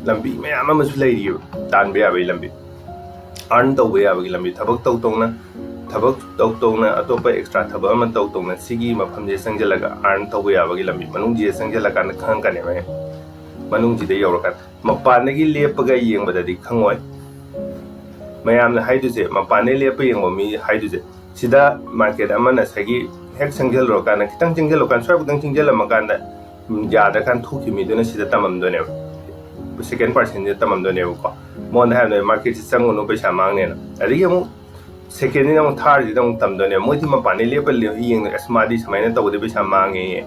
ꯂꯝꯕꯤ ꯃꯌꯥꯝ ꯑꯃꯁꯨ ꯂꯩꯔꯤꯕ, ꯇꯥꯟꯕ ꯌꯥꯕꯒꯤ ꯂꯝꯕꯤ, earn ꯇꯧꯕ ꯌꯥꯕꯒꯤ ꯂꯝꯕꯤ, ꯊꯕꯛ ꯇꯧ ꯇꯧꯅ, ꯊꯕꯛ ꯇꯧ ꯇꯧꯅ, ꯑꯇꯣꯞꯄ extra ꯊꯕꯛ ꯑꯃ ꯇꯧ ꯇꯧꯅ, ꯁꯤꯒꯤ ꯃꯐꯝꯁꯤꯗ ꯆꯪꯁꯤꯜꯂꯒ earn ꯇꯧꯕ ꯌꯥꯕꯒꯤ ꯂꯝꯕꯤ, ꯃꯅꯨꯡꯁꯤꯗ ꯆꯪꯁꯤꯜꯂꯀꯥꯟꯗ ꯈꯪꯉꯛꯀꯅꯦꯕ꯫ ꯃꯅꯨꯡꯁꯤꯗ ꯌꯧꯔꯀꯥꯟꯗ, ꯃꯄꯥꯟꯗꯒꯤ ꯂꯦꯞꯄꯒ ꯌꯦꯡꯕꯗꯗꯤ ꯈꯪꯉꯣꯏ꯫ ꯃꯌꯥꯝꯅ ꯍꯥꯏꯗꯣꯏꯁꯦ, ꯃꯄꯥꯟꯗꯒꯤ ꯂꯦꯞꯄ ꯌꯦꯡꯕ ꯃꯤ ꯍꯥꯏꯗꯣꯏꯁꯦ, ꯁꯤꯗ market ꯑꯃꯅ ꯉꯁꯥꯏꯒꯤ ꯍꯦꯛ ꯆꯪꯁꯤꯜꯂꯨꯔꯀꯥꯟꯗ, ꯈꯤꯇꯪ ꯆꯪꯁꯤꯜꯂꯀꯥꯟꯗ, ꯁ꯭ꯋꯥꯏꯐꯥꯎꯗꯪ ꯆꯪꯁꯤꯜꯂꯝꯃꯀꯥꯟꯗ, ꯎꯝ, ꯌꯥꯗ꯭ꯔꯀꯥꯟꯗ ꯊꯣꯛꯈꯤꯕ ꯃꯤꯗꯨꯅ ꯁꯤꯗ ꯇꯝꯃꯝꯗꯣꯏꯅꯦꯕ, second personꯁꯤꯗ ꯇꯝꯃꯝꯗꯣꯏꯅꯦꯕꯀꯣ꯫ ꯃꯉꯣꯟꯗ ꯍꯥꯏꯕꯗ, "Marketꯁꯤ ꯆꯪꯉꯨꯅꯨ, ꯄꯩꯁꯥ ꯃꯥꯡꯅꯦꯅ"꯫ ꯑꯗꯒꯤ ꯑꯃꯨꯛ secondꯁꯤꯗ ꯑꯃꯨꯛ thirdꯁꯤꯗ ꯑꯃꯨꯛ ꯇꯝꯗꯣꯏꯅꯦꯕ꯫ ꯃꯣꯏꯗꯤ ꯃꯄꯥꯟꯗꯩ ꯂꯦꯞꯄ ꯂꯦꯞꯄ ꯌꯦꯡꯗꯣꯏꯅꯦ, "ꯑꯁ, ꯃꯥꯗꯤ ꯁꯨꯃꯥꯏꯅ ꯇꯧꯕꯗꯤ ꯄꯩꯁꯥ ꯃꯥꯡꯉꯦꯌꯦ,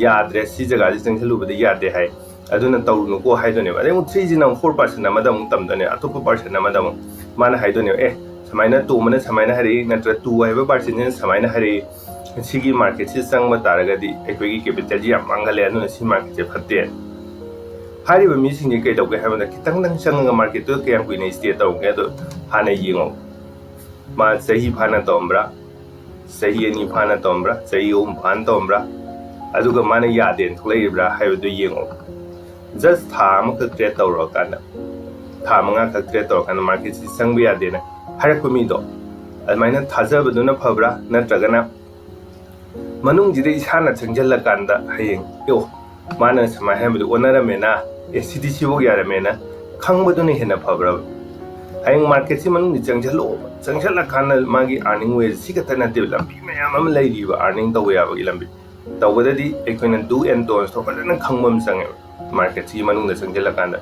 ꯌꯥꯗ꯭ꯔꯦ, ꯁꯤ ꯖꯒꯥꯁꯤ ꯆꯪꯁꯤꯜꯂꯨꯕꯗ ꯌꯥꯗꯦ" ꯍꯥꯏ꯫ ꯑꯗꯨꯅ ꯇꯧꯔꯨꯅꯨꯀꯣ ꯍꯥꯏꯗꯣꯏꯅꯦꯕ꯫ ꯑꯗꯩ ꯑꯃꯨꯛ ꯊ꯭ꯔꯤꯁꯤꯅ ꯑꯃꯨꯛ ꯐꯣꯔ ꯄꯥꯔꯁꯟ ꯑꯃꯗ ꯑꯃꯨꯛ ꯇꯝꯗꯣꯏꯅꯦ, ꯑꯇꯣꯞꯄ ꯄꯥꯔꯁꯟ ꯑꯃꯗ ꯑꯃꯨꯛ꯫ ꯃꯥꯅ ꯍꯥꯏꯗꯣꯏꯅꯦꯕ, "ꯑꯦ, ꯁꯨꯃꯥꯏꯅ ꯇꯣꯝꯕꯅ ꯁꯨꯃꯥꯏꯅ ꯍꯥꯏꯔꯛꯏ, ꯅꯠꯇ꯭ꯔ ꯇꯨ ꯍꯥꯏꯕ ꯄꯥꯔꯁꯟꯁꯤꯅ ꯁꯨꯃꯥꯏꯅ ꯍꯥꯏꯔꯛꯏ, ꯁꯤꯒꯤ ꯃꯥꯔꯀꯦꯠꯁꯤ ꯆꯪꯕ ꯇꯥꯔꯒꯗꯤ ꯑꯩꯈꯣꯏꯒꯤ ꯀꯦꯄꯤꯇꯦꯜꯁꯤ ꯌꯥꯝ ꯃꯥꯡꯍꯜꯂꯦ, ꯑꯗꯨꯅ ꯁꯤ ꯃꯥꯔꯀꯦꯠꯁꯦ ꯐꯠꯇꯦ"꯫ ꯍꯥꯏꯔꯤꯕ ꯃꯤꯁꯤꯡꯁꯦ ꯀꯩꯗꯧꯒꯦ ꯍꯥꯏꯕꯗ, ꯈꯤꯇꯪꯗꯪ ꯆꯪꯉꯒ ꯃꯥꯔꯀꯦꯠꯇꯨꯗ ꯀꯌꯥꯝ ꯀꯨꯏꯅ ꯁ꯭ꯇꯦ ꯇꯧꯒꯦ ꯑꯗꯣ ꯍꯥꯟꯅ ꯌꯦꯡꯉꯣ꯫ ꯃꯥ ꯆꯍꯤ ꯐꯥꯅ ꯇꯧꯔꯝꯕ꯭ꯔꯥ, ꯆꯍꯤ ꯑꯅꯤ ꯐꯥꯅ ꯇꯧꯔꯝꯕ꯭ꯔꯥ, ꯆꯍꯤ ꯑꯍꯨꯝ ꯐꯥꯅ ꯇꯧꯔꯝꯕ꯭ꯔꯥ, ꯑꯗꯨꯒ ꯃꯥꯅ ꯌꯥꯗꯦꯅ ꯊꯣꯛꯂꯛꯏꯕ꯭ꯔꯥ ꯍꯥꯏꯕꯗꯨ ꯌꯦꯡꯉꯣ꯫ ꯖꯁ ꯊꯥ ꯑꯃꯈꯛ ꯇ꯭ꯔꯦꯠ ꯇꯧꯔꯀꯥꯟꯗ, ꯊꯥ ꯃꯉꯥꯈꯛ ꯇ꯭ꯔꯦꯠ ꯇꯧꯔꯀꯥꯟꯗ ꯃꯥꯔꯀꯦꯠꯁꯤ ꯆꯪꯕ ꯌꯥꯗꯦꯅ ꯍꯥꯏꯔꯛꯄ ꯃꯤꯗꯣ, ꯑꯗꯨꯃꯥꯏꯅ ꯊꯥꯖꯕꯗꯨꯅ ꯐꯕ꯭ꯔꯥ, ꯅꯠꯇ꯭ꯔꯒꯅ ꯃꯅꯨꯡꯁꯤꯗ ꯏꯁꯥꯅ ꯆꯪꯁꯤꯜꯂꯀꯥꯟꯗ ꯍꯌꯦꯡ, "ꯑꯣ, ꯃꯥꯅ ꯁꯨꯃꯥꯏꯅ ꯍꯥꯏꯕꯗꯨ ꯑꯣꯟꯅꯔꯝꯃꯦꯅ, ꯑꯦ, ꯁꯤꯗꯤ ꯁꯤꯐꯧ ꯌꯥꯔꯝꯃꯦꯅ" ꯈꯪꯕꯗꯨꯅ ꯍꯦꯟꯅ ꯐꯕ꯭ꯔꯕ? ꯍꯌꯦꯡ ꯃꯥꯔꯀꯦꯠꯁꯤ ꯃꯅꯨꯡꯗ ꯆꯪꯁꯤꯜꯂꯛꯑꯣꯕ, ꯆꯪꯁꯤꯜꯂꯀꯥꯟꯗ ꯃꯥꯒꯤ ꯑꯥꯔꯅꯤꯡ ꯋꯦꯁ ꯁꯤ ꯈꯛꯇ ꯅꯠꯇꯦꯕ, ꯂꯝꯕꯤ ꯃꯌꯥꯝ ꯑꯃ ꯂꯩꯔꯤꯕ ꯑꯥꯔꯅꯤꯡ ꯇꯧꯕ ꯌꯥꯕꯒꯤ ꯂꯝꯕꯤ꯫ ꯇꯧꯕꯗꯗꯤ ꯑꯩꯈꯣꯏꯅ ꯗꯨ ꯑꯦꯟ ꯗꯣꯟꯁꯇꯣ ꯐꯖꯅ ꯈꯪꯕ ꯑꯃ ꯆꯪꯉꯦꯕ꯫ ꯃꯥꯔꯀꯦꯠꯁꯤꯒꯤ ꯃꯅꯨꯡꯗ ꯆꯪꯁꯤꯜꯂꯀꯥꯟꯗ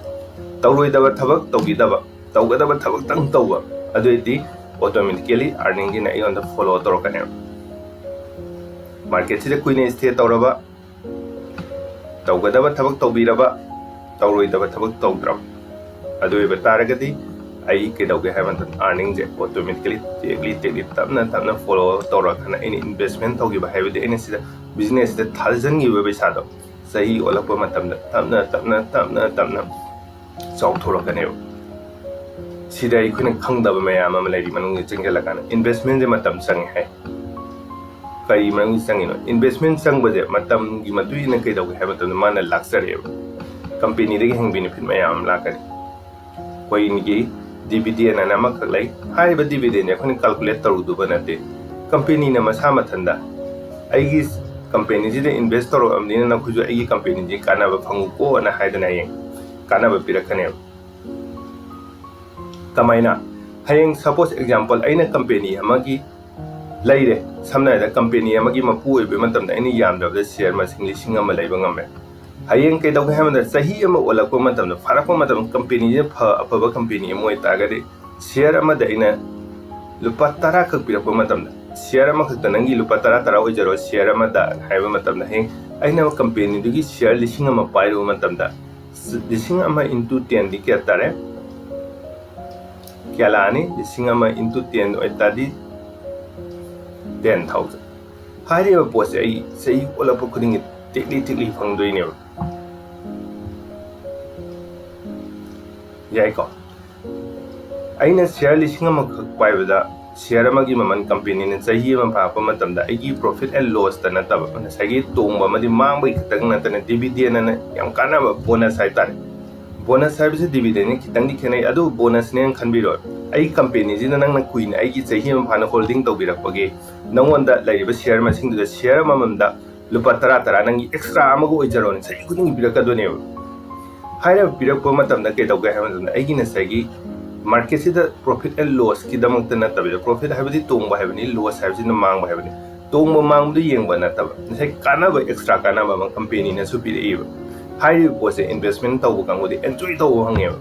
ꯇꯧꯔꯣꯏꯗꯕ ꯊꯕꯛ ꯇꯧꯕꯤꯗꯕ, ꯇꯧꯒꯗꯕ ꯊꯕꯛꯇꯪ ꯇꯧꯕ, ꯑꯗꯨꯑꯣꯏꯗꯤ ꯑꯣꯇꯣꯃꯦꯇꯤꯀꯦꯂꯤ ꯑꯥꯔꯅꯤꯡꯁꯤꯅ ꯑꯩꯉꯣꯟꯗ ꯐꯣꯂꯣ ꯇꯧꯔꯛꯀꯅꯦꯕ꯫ ꯃꯥꯔꯀꯦꯠꯁꯤꯗ ꯀꯨꯏꯅ ꯁ꯭ꯇꯦ ꯇꯧꯔꯕ, ꯇꯧꯒꯗꯕ ꯊꯕꯛ ꯇꯧꯕꯤꯔꯕ, ꯇꯧꯔꯣꯏꯗꯕ ꯊꯕꯛ ꯇꯧꯗ꯭ꯔꯕ, ꯑꯗꯨ ꯑꯣꯏꯕ ꯇꯥꯔꯒꯗꯤ ꯑꯩ ꯀꯩꯗꯧꯒꯦ ꯍꯥꯏꯕ ꯃꯇꯝꯗ, ꯑꯥꯔꯅꯤꯡꯁꯦ ꯑꯣꯇꯣꯃꯦꯇꯤꯀꯦꯂꯤ ꯇꯦꯛꯂꯤ ꯇꯦꯛꯂꯤ ꯇꯞꯅ ꯇꯞꯅ ꯐꯣꯂꯣ ꯇꯧꯔꯀꯥꯟꯗ, ꯑꯩꯅ ꯏꯟꯚꯦꯁꯃꯦꯟ ꯇꯧꯈꯤꯕ ꯍꯥꯏꯕꯗꯤ ꯑꯩꯅ ꯁꯤꯗ ꯕꯤꯖꯤꯅꯦꯁꯁꯤꯗ ꯊꯥꯖꯤꯟꯈꯤꯕ ꯄꯩꯁꯥꯗꯣ ꯆꯍꯤ ꯑꯣꯜꯂꯛꯄ ꯃꯇꯝꯗ ꯇꯞꯅ ꯇꯞꯅ ꯇꯞꯅ ꯇꯞꯅ ꯆꯥꯎꯊꯣꯔꯛꯀꯅꯦꯕ꯫ ꯁꯤꯗ ꯑꯩꯈꯣꯏꯅ ꯈꯪꯗꯕ ꯃꯌꯥꯝ ꯑꯃ ꯂꯩꯔꯤ ꯃꯅꯨꯡꯗ ꯆꯪꯁꯤꯜꯂꯀꯥꯟꯗ꯫ ꯏꯟꯚꯦꯁꯃꯦꯟꯁꯦ ꯃꯇꯝ ꯆꯪꯉꯦ ꯍꯥꯏ꯫ ꯀꯔꯤ ꯃꯔꯝꯒꯤ ꯆꯪꯉꯤꯅꯣ? ꯏꯟꯚꯦꯁꯃꯦꯟ ꯆꯪꯕꯁꯦ ꯃꯇꯝꯒꯤ ꯃꯇꯨꯡ ꯏꯟꯅ ꯀꯩꯗꯧꯒꯦ ꯍꯥꯏꯕ ꯃꯇꯝꯗ ꯃꯥꯅ ꯂꯥꯛꯆꯔꯛꯑꯦꯕ꯫ ꯀꯝꯄꯦꯅꯤꯗꯒꯤ ꯍꯌꯦꯡ ꯕꯦꯅꯤꯐꯤꯠ ꯃꯌꯥꯝ ꯑꯃ ꯂꯥꯛꯀꯅꯤ꯫ ꯑꯩꯈꯣꯏꯒꯤ ꯗꯤꯚꯤꯗꯦꯟ ꯑꯅ ꯑꯃꯈꯛ ꯂꯩ꯫ ꯍꯥꯏꯔꯤꯕ ꯗꯤꯚꯤꯗꯦꯟꯁꯦ ꯑꯩꯈꯣꯏꯅ ꯀꯥꯜꯀꯨꯂꯦꯠ ꯇꯧꯔꯨꯗꯕ ꯅꯠꯇꯦ꯫ ꯀꯝꯄꯦꯅꯤꯅ ꯃꯁꯥ ꯃꯊꯟꯇ, "ꯑꯩꯒꯤ ꯀꯝꯄꯦꯅꯤꯁꯤꯗ ꯏꯟꯚꯦꯁ ꯇꯧꯔꯛꯑꯕꯅꯤꯅ ꯅꯈꯣꯏꯁꯨ ꯑꯩꯒꯤ ꯀꯝꯄꯦꯅꯤꯁꯤ ꯀꯥꯟꯅꯕ ꯐꯪꯉꯨꯀꯣ" ꯑꯅ ꯍꯥꯏꯗꯅ ꯍꯌꯦꯡ ꯀꯥꯟꯅꯕ ꯄꯤꯔꯛꯀꯅꯦꯕ꯫ ꯀꯃꯥꯏꯅ? ꯍꯌꯦꯡ ꯁꯄꯣꯁ ꯑꯦꯛꯖꯥꯝꯄꯜ, ꯑꯩꯅ ꯀꯝꯄꯦꯅꯤ ꯑꯃꯒꯤ ꯂꯩꯔꯦ, ꯁꯝꯅ ꯍꯥꯏꯔꯕꯗ ꯀꯝꯄꯦꯅꯤ ꯑꯃꯒꯤ ꯃꯄꯨ ꯑꯣꯏꯕ ꯃꯇꯝꯗ ꯑꯩꯅ ꯌꯥꯝꯗ꯭ꯔꯕꯗ ꯁꯤꯌꯔ ꯃꯁꯤꯡ ꯂꯤꯁꯤꯡ ꯑꯃ ꯂꯩꯕ ꯉꯝꯃꯦ꯫ ꯍꯌꯦꯡ ꯀꯩꯗꯧꯒꯦ ꯍꯥꯏꯕꯗ, ꯆꯍꯤ ꯑꯃ ꯑꯣꯜꯂꯛꯄ ꯃꯇꯝꯗ, ꯐꯥꯔꯛꯄ ꯃꯇꯝꯗ, ꯀꯝꯄꯦꯅꯤꯁꯦ ꯐ-, ꯑꯐꯕ ꯀꯝꯄꯦꯅꯤ ꯑꯃ ꯑꯣꯏꯇꯥꯔꯒꯗꯤ, ꯁꯤꯌꯔ ꯑꯃꯗ ꯑꯩꯅ ꯂꯨꯄꯥ ꯇꯔꯥ ꯈꯛ ꯄꯤꯔꯛꯄ ꯃꯇꯝꯗ, share ꯑꯃꯈꯛꯇ ꯅꯪꯒꯤ ꯂꯨꯄꯥ ꯇꯔꯥ ꯇꯔꯥ ꯑꯣꯏꯖꯔꯣ share ꯑꯃꯗ ꯍꯥꯏꯕ ꯃꯇꯝꯗ, ꯍꯌꯦꯡ ꯑꯩꯅ companyꯗꯨꯒꯤ share ꯂꯤꯁꯤꯡ ꯑꯃ ꯄꯥꯏꯔꯨꯕ ꯃꯇꯝꯗ, ꯂꯤꯁꯤꯡ ꯑꯃ into tenꯗꯤ ꯀꯌꯥ ꯇꯥꯔꯦ? ꯀꯌꯥ ꯂꯥꯛꯑꯅꯤ? ꯂꯤꯁꯤꯡ ꯑꯃ into ten ꯑꯣꯏꯇꯥꯔꯗꯤ ten thousand꯫ ꯍꯥꯏꯔꯤꯕ ꯄꯣꯠꯁꯦ ꯑꯩ ꯆꯍꯤ ꯑꯣꯜꯂꯛꯄ ꯈꯨꯗꯤꯡꯒꯤ ꯇꯦꯛꯂꯤ ꯇꯦꯛꯂꯤ ꯐꯪꯗꯣꯏꯅꯦꯕ꯫ ꯌꯥꯏꯀꯣ? ꯑꯩꯅ share ꯂꯤꯁꯤꯡ ꯑꯃꯈꯛ ꯄꯥꯏꯕꯗ share ꯑꯃꯒꯤ ꯃꯃꯜ companyꯅ ꯆꯍꯤ ꯑꯃ ꯐꯥꯔꯛꯄ ꯃꯇꯝꯗ ꯑꯩꯒꯤ profit and lossꯇ ꯅꯠꯇꯕ, ꯉꯁꯥꯏꯒꯤ ꯇꯣꯡꯕ ꯑꯃꯗꯤ ꯃꯥꯡꯕꯒꯤ ꯈꯛꯇꯪ ꯅꯠꯇꯅ dividend ꯑꯅ ꯌꯥꯝ ꯀꯥꯟꯅꯕ bonus ꯍꯥꯏꯇꯥꯔꯦ꯫ Bonus ꯍꯥꯏꯕꯁꯤ dividendꯅ ꯈꯤꯇꯪꯗꯤ ꯈꯦꯠꯅꯩ, ꯑꯗꯨꯕꯨ bonusꯅꯦꯅ ꯈꯟꯕꯤꯔꯣ꯫ ꯑꯩ companyꯁꯤꯅ ꯅꯪꯅ ꯀꯨꯏꯅ ꯑꯩꯒꯤ ꯆꯍꯤ ꯑꯃ ꯐꯥꯅ holding ꯇꯧꯕꯤꯔꯛꯄꯒꯤ ꯅꯪꯉꯣꯟꯗ ꯂꯩꯔꯤꯕ share ꯃꯁꯤꯡꯗꯨꯗ share ꯑꯃꯃꯝꯗ ꯂꯨꯄꯥ ꯇꯔꯥ ꯇꯔꯥ ꯅꯪꯒꯤ extra ꯑꯃꯒ ꯑꯣꯏꯖꯔꯣꯅꯦ, ꯆꯍꯤ ꯈꯨꯗꯤꯡꯒꯤ ꯄꯤꯔꯛꯀꯗꯣꯏꯅꯦꯕ꯫ ꯍꯥꯏꯔꯤꯕ ꯄꯤꯔꯛꯄ ꯃꯇꯝꯗ ꯀꯩꯗꯧꯒꯦ ꯍꯥꯏꯕ ꯃꯇꯝꯗ, ꯑꯩꯒꯤ ꯉꯁꯥꯏꯒꯤ marketꯁꯤꯗ profit and lossꯀꯤꯗꯃꯛꯇ ꯅꯠꯇꯕꯤꯗ, profit ꯍꯥꯏꯕꯗꯤ ꯇꯣꯡꯕ ꯍꯥꯏꯕꯅꯤ, loss ꯍꯥꯏꯕꯁꯤꯅ ꯃꯥꯡꯕ ꯍꯥꯏꯕꯅꯤ꯫ ꯇꯣꯡꯕ ꯃꯥꯡꯕꯗꯨ ꯌꯦꯡꯕ ꯅꯠꯇꯕ, ꯉꯁꯥꯏ ꯀꯥꯟꯅꯕ, extra ꯀꯥꯟꯅꯕ ꯑꯃ companyꯅꯁꯨ ꯄꯤꯔꯛꯏꯕ꯫ ꯍꯥꯏꯔꯤꯕ ꯄꯣꯠꯁꯦ investment ꯇꯧꯕ ꯀꯥꯡꯕꯨꯗꯤ enjoy ꯇꯧꯕ ꯐꯪꯉꯦꯕ꯫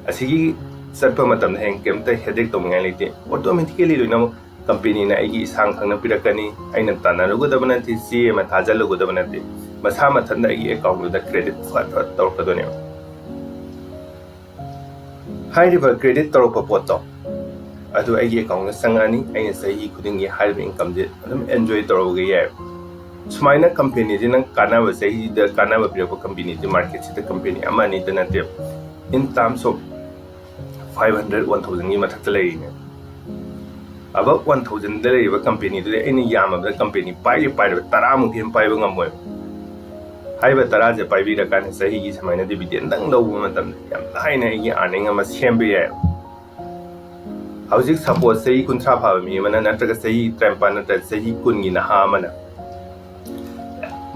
ꯑꯁꯤꯒꯤ ꯆꯠꯄ ꯃꯇꯝꯗ ꯍꯌꯦꯡ ꯀꯩꯝꯇ headache ꯇꯧꯅꯤꯡꯉꯥꯏ ꯂꯩꯇꯦ, automatically ꯂꯣꯏꯅꯃꯛ companyꯅ ꯑꯩꯒꯤ ꯏꯁꯥꯡ ꯈꯪꯅ ꯄꯤꯔꯛꯀꯅꯤ꯫ ꯑꯩꯅ ꯇꯥꯟꯅꯔꯨꯒꯗꯕ ꯅꯠꯇꯦ, ꯆꯦ ꯑꯃ ꯊꯥꯖꯤꯜꯂꯨꯒꯗꯕ ꯅꯠꯇꯦ, ꯃꯁꯥ ꯃꯊꯟꯇ ꯑꯩꯒꯤ accountꯗꯨꯗ credit ꯐꯠ ꯐꯠ ꯇꯧꯔꯛꯀꯗꯣꯏꯅꯦꯕ꯫ ꯍꯥꯏꯔꯤꯕ credit ꯇꯧꯔꯛꯄ ꯄꯣꯠꯇꯣ ꯑꯗꯨ ꯑꯩꯒꯤ accountꯗ ꯆꯪꯉꯛꯑꯅꯤ꯫ ꯑꯩꯅ ꯆꯍꯤ ꯈꯨꯗꯤꯡꯒꯤ ꯍꯥꯏꯔꯤꯕ incomeꯁꯦ ꯑꯗꯨꯝ enjoy ꯇꯧꯔꯒ ꯌꯥꯏꯕ꯫ ꯁꯨꯃꯥꯏꯅ companyꯁꯤ ꯅꯪ ꯀꯥꯟꯅꯕ, ꯆꯍꯤꯗ ꯀꯥꯟꯅꯕ ꯄꯤꯔꯛꯄ companyꯁꯤ marketꯁꯤꯗ company ꯑꯃ ꯑꯅꯤꯗ ꯅꯠꯇꯦꯕ, in terms of five hundred, one thousandꯒꯤ ꯃꯊꯛꯇ ꯂꯩꯔꯤꯅꯦ꯫ Above one thousandꯗ ꯂꯩꯔꯤꯕ companyꯗꯨꯗꯤ ꯑꯩꯅ ꯌꯥꯝꯃꯕꯗ company ꯄꯥꯏꯔꯤ ꯄꯥꯏꯔꯤꯕ ꯇꯔꯥꯃꯨꯛꯇꯤ ꯍꯦꯟꯅ ꯄꯥꯏꯕ ꯉꯝꯃꯣꯏꯕ꯫ ꯍꯥꯏꯔꯤꯕ ꯇꯔꯥꯁꯦ ꯄꯥꯏꯕꯤꯔꯀꯥꯟꯗ ꯆꯍꯤꯒꯤ ꯁꯨꯃꯥꯏꯅ dividendꯗꯪ ꯂꯧꯕ ꯃꯇꯝꯗ ꯌꯥꯝ ꯂꯥꯏꯅ ꯑꯩꯒꯤ earning ꯑꯃ ꯁꯦꯝꯕ ꯌꯥꯏꯕ꯫ ꯍꯧꯖꯤꯛ suppose ꯆꯍꯤ ꯀꯨꯟꯊ꯭ꯔꯥ ꯐꯥꯕ ꯃꯤ ꯑꯃꯅ ꯅꯠꯇ꯭ꯔꯒ ꯆꯍꯤ ꯇꯔꯥꯅꯤꯄꯥꯟ ꯅꯠꯇ꯭ꯔꯒ ꯆꯍꯤ ꯀꯨꯟꯒꯤ ꯅꯍꯥ ꯑꯃꯅ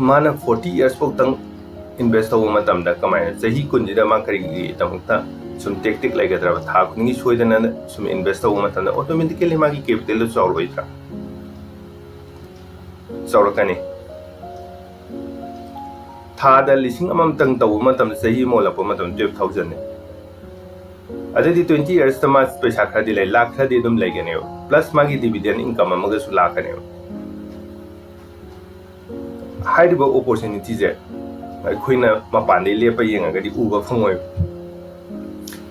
ꯃꯥꯅ forty years ꯐꯥꯎꯇꯪ invest ꯇꯧꯕ ꯃꯇꯝꯗ ꯀꯃꯥꯏꯅ ꯆꯍꯤ ꯀꯨꯟꯁꯤꯗ ꯃꯥ ꯀꯔꯤꯒꯤꯗꯃꯛꯇ ꯁꯨꯝ ꯇꯦꯛ ꯇꯦꯛ ꯂꯩꯒꯗ꯭ꯔꯕ? ꯊꯥ ꯈꯨꯗꯤꯡꯒꯤ ꯁꯣꯏꯗꯅ ꯁꯨꯝ invest ꯇꯧꯕ ꯃꯇꯝꯗ automatically ꯃꯥꯒꯤ capitalꯗꯨ ꯆꯥꯎꯔꯛꯑꯣꯏꯗ꯭ꯔꯥ? ꯆꯥꯎꯔꯛꯀꯅꯤ꯫ ꯊꯥꯗ ꯂꯤꯁꯤꯡ ꯑꯃꯃꯝꯇꯪ ꯇꯧꯕ ꯃꯇꯝꯗ ꯆꯍꯤ ꯑꯃ ꯑꯣꯜꯂꯛꯄ ꯃꯇꯝꯗ twelve thousandꯅꯤ꯫ ꯑꯗꯩꯗꯤ twenty yearsꯇ ꯃꯥ ꯄꯩꯁꯥ ꯈꯔꯗꯤ ꯂꯩ, ꯂꯥꯛ ꯈꯔꯗꯤ ꯑꯗꯨꯝ ꯂꯩꯒꯅꯦꯕ, plus ꯃꯥꯒꯤ dividend income ꯑꯃꯒꯁꯨ ꯂꯥꯛꯀꯅꯦꯕ꯫ ꯍꯥꯏꯔꯤꯕ opportunityꯁꯦ ꯑꯩꯈꯣꯏꯅ ꯃꯄꯥꯟꯗꯩ ꯂꯦꯞꯄ ꯌꯦꯡꯉꯒꯗꯤ ꯎꯕ ꯐꯪꯉꯣꯏꯕ꯫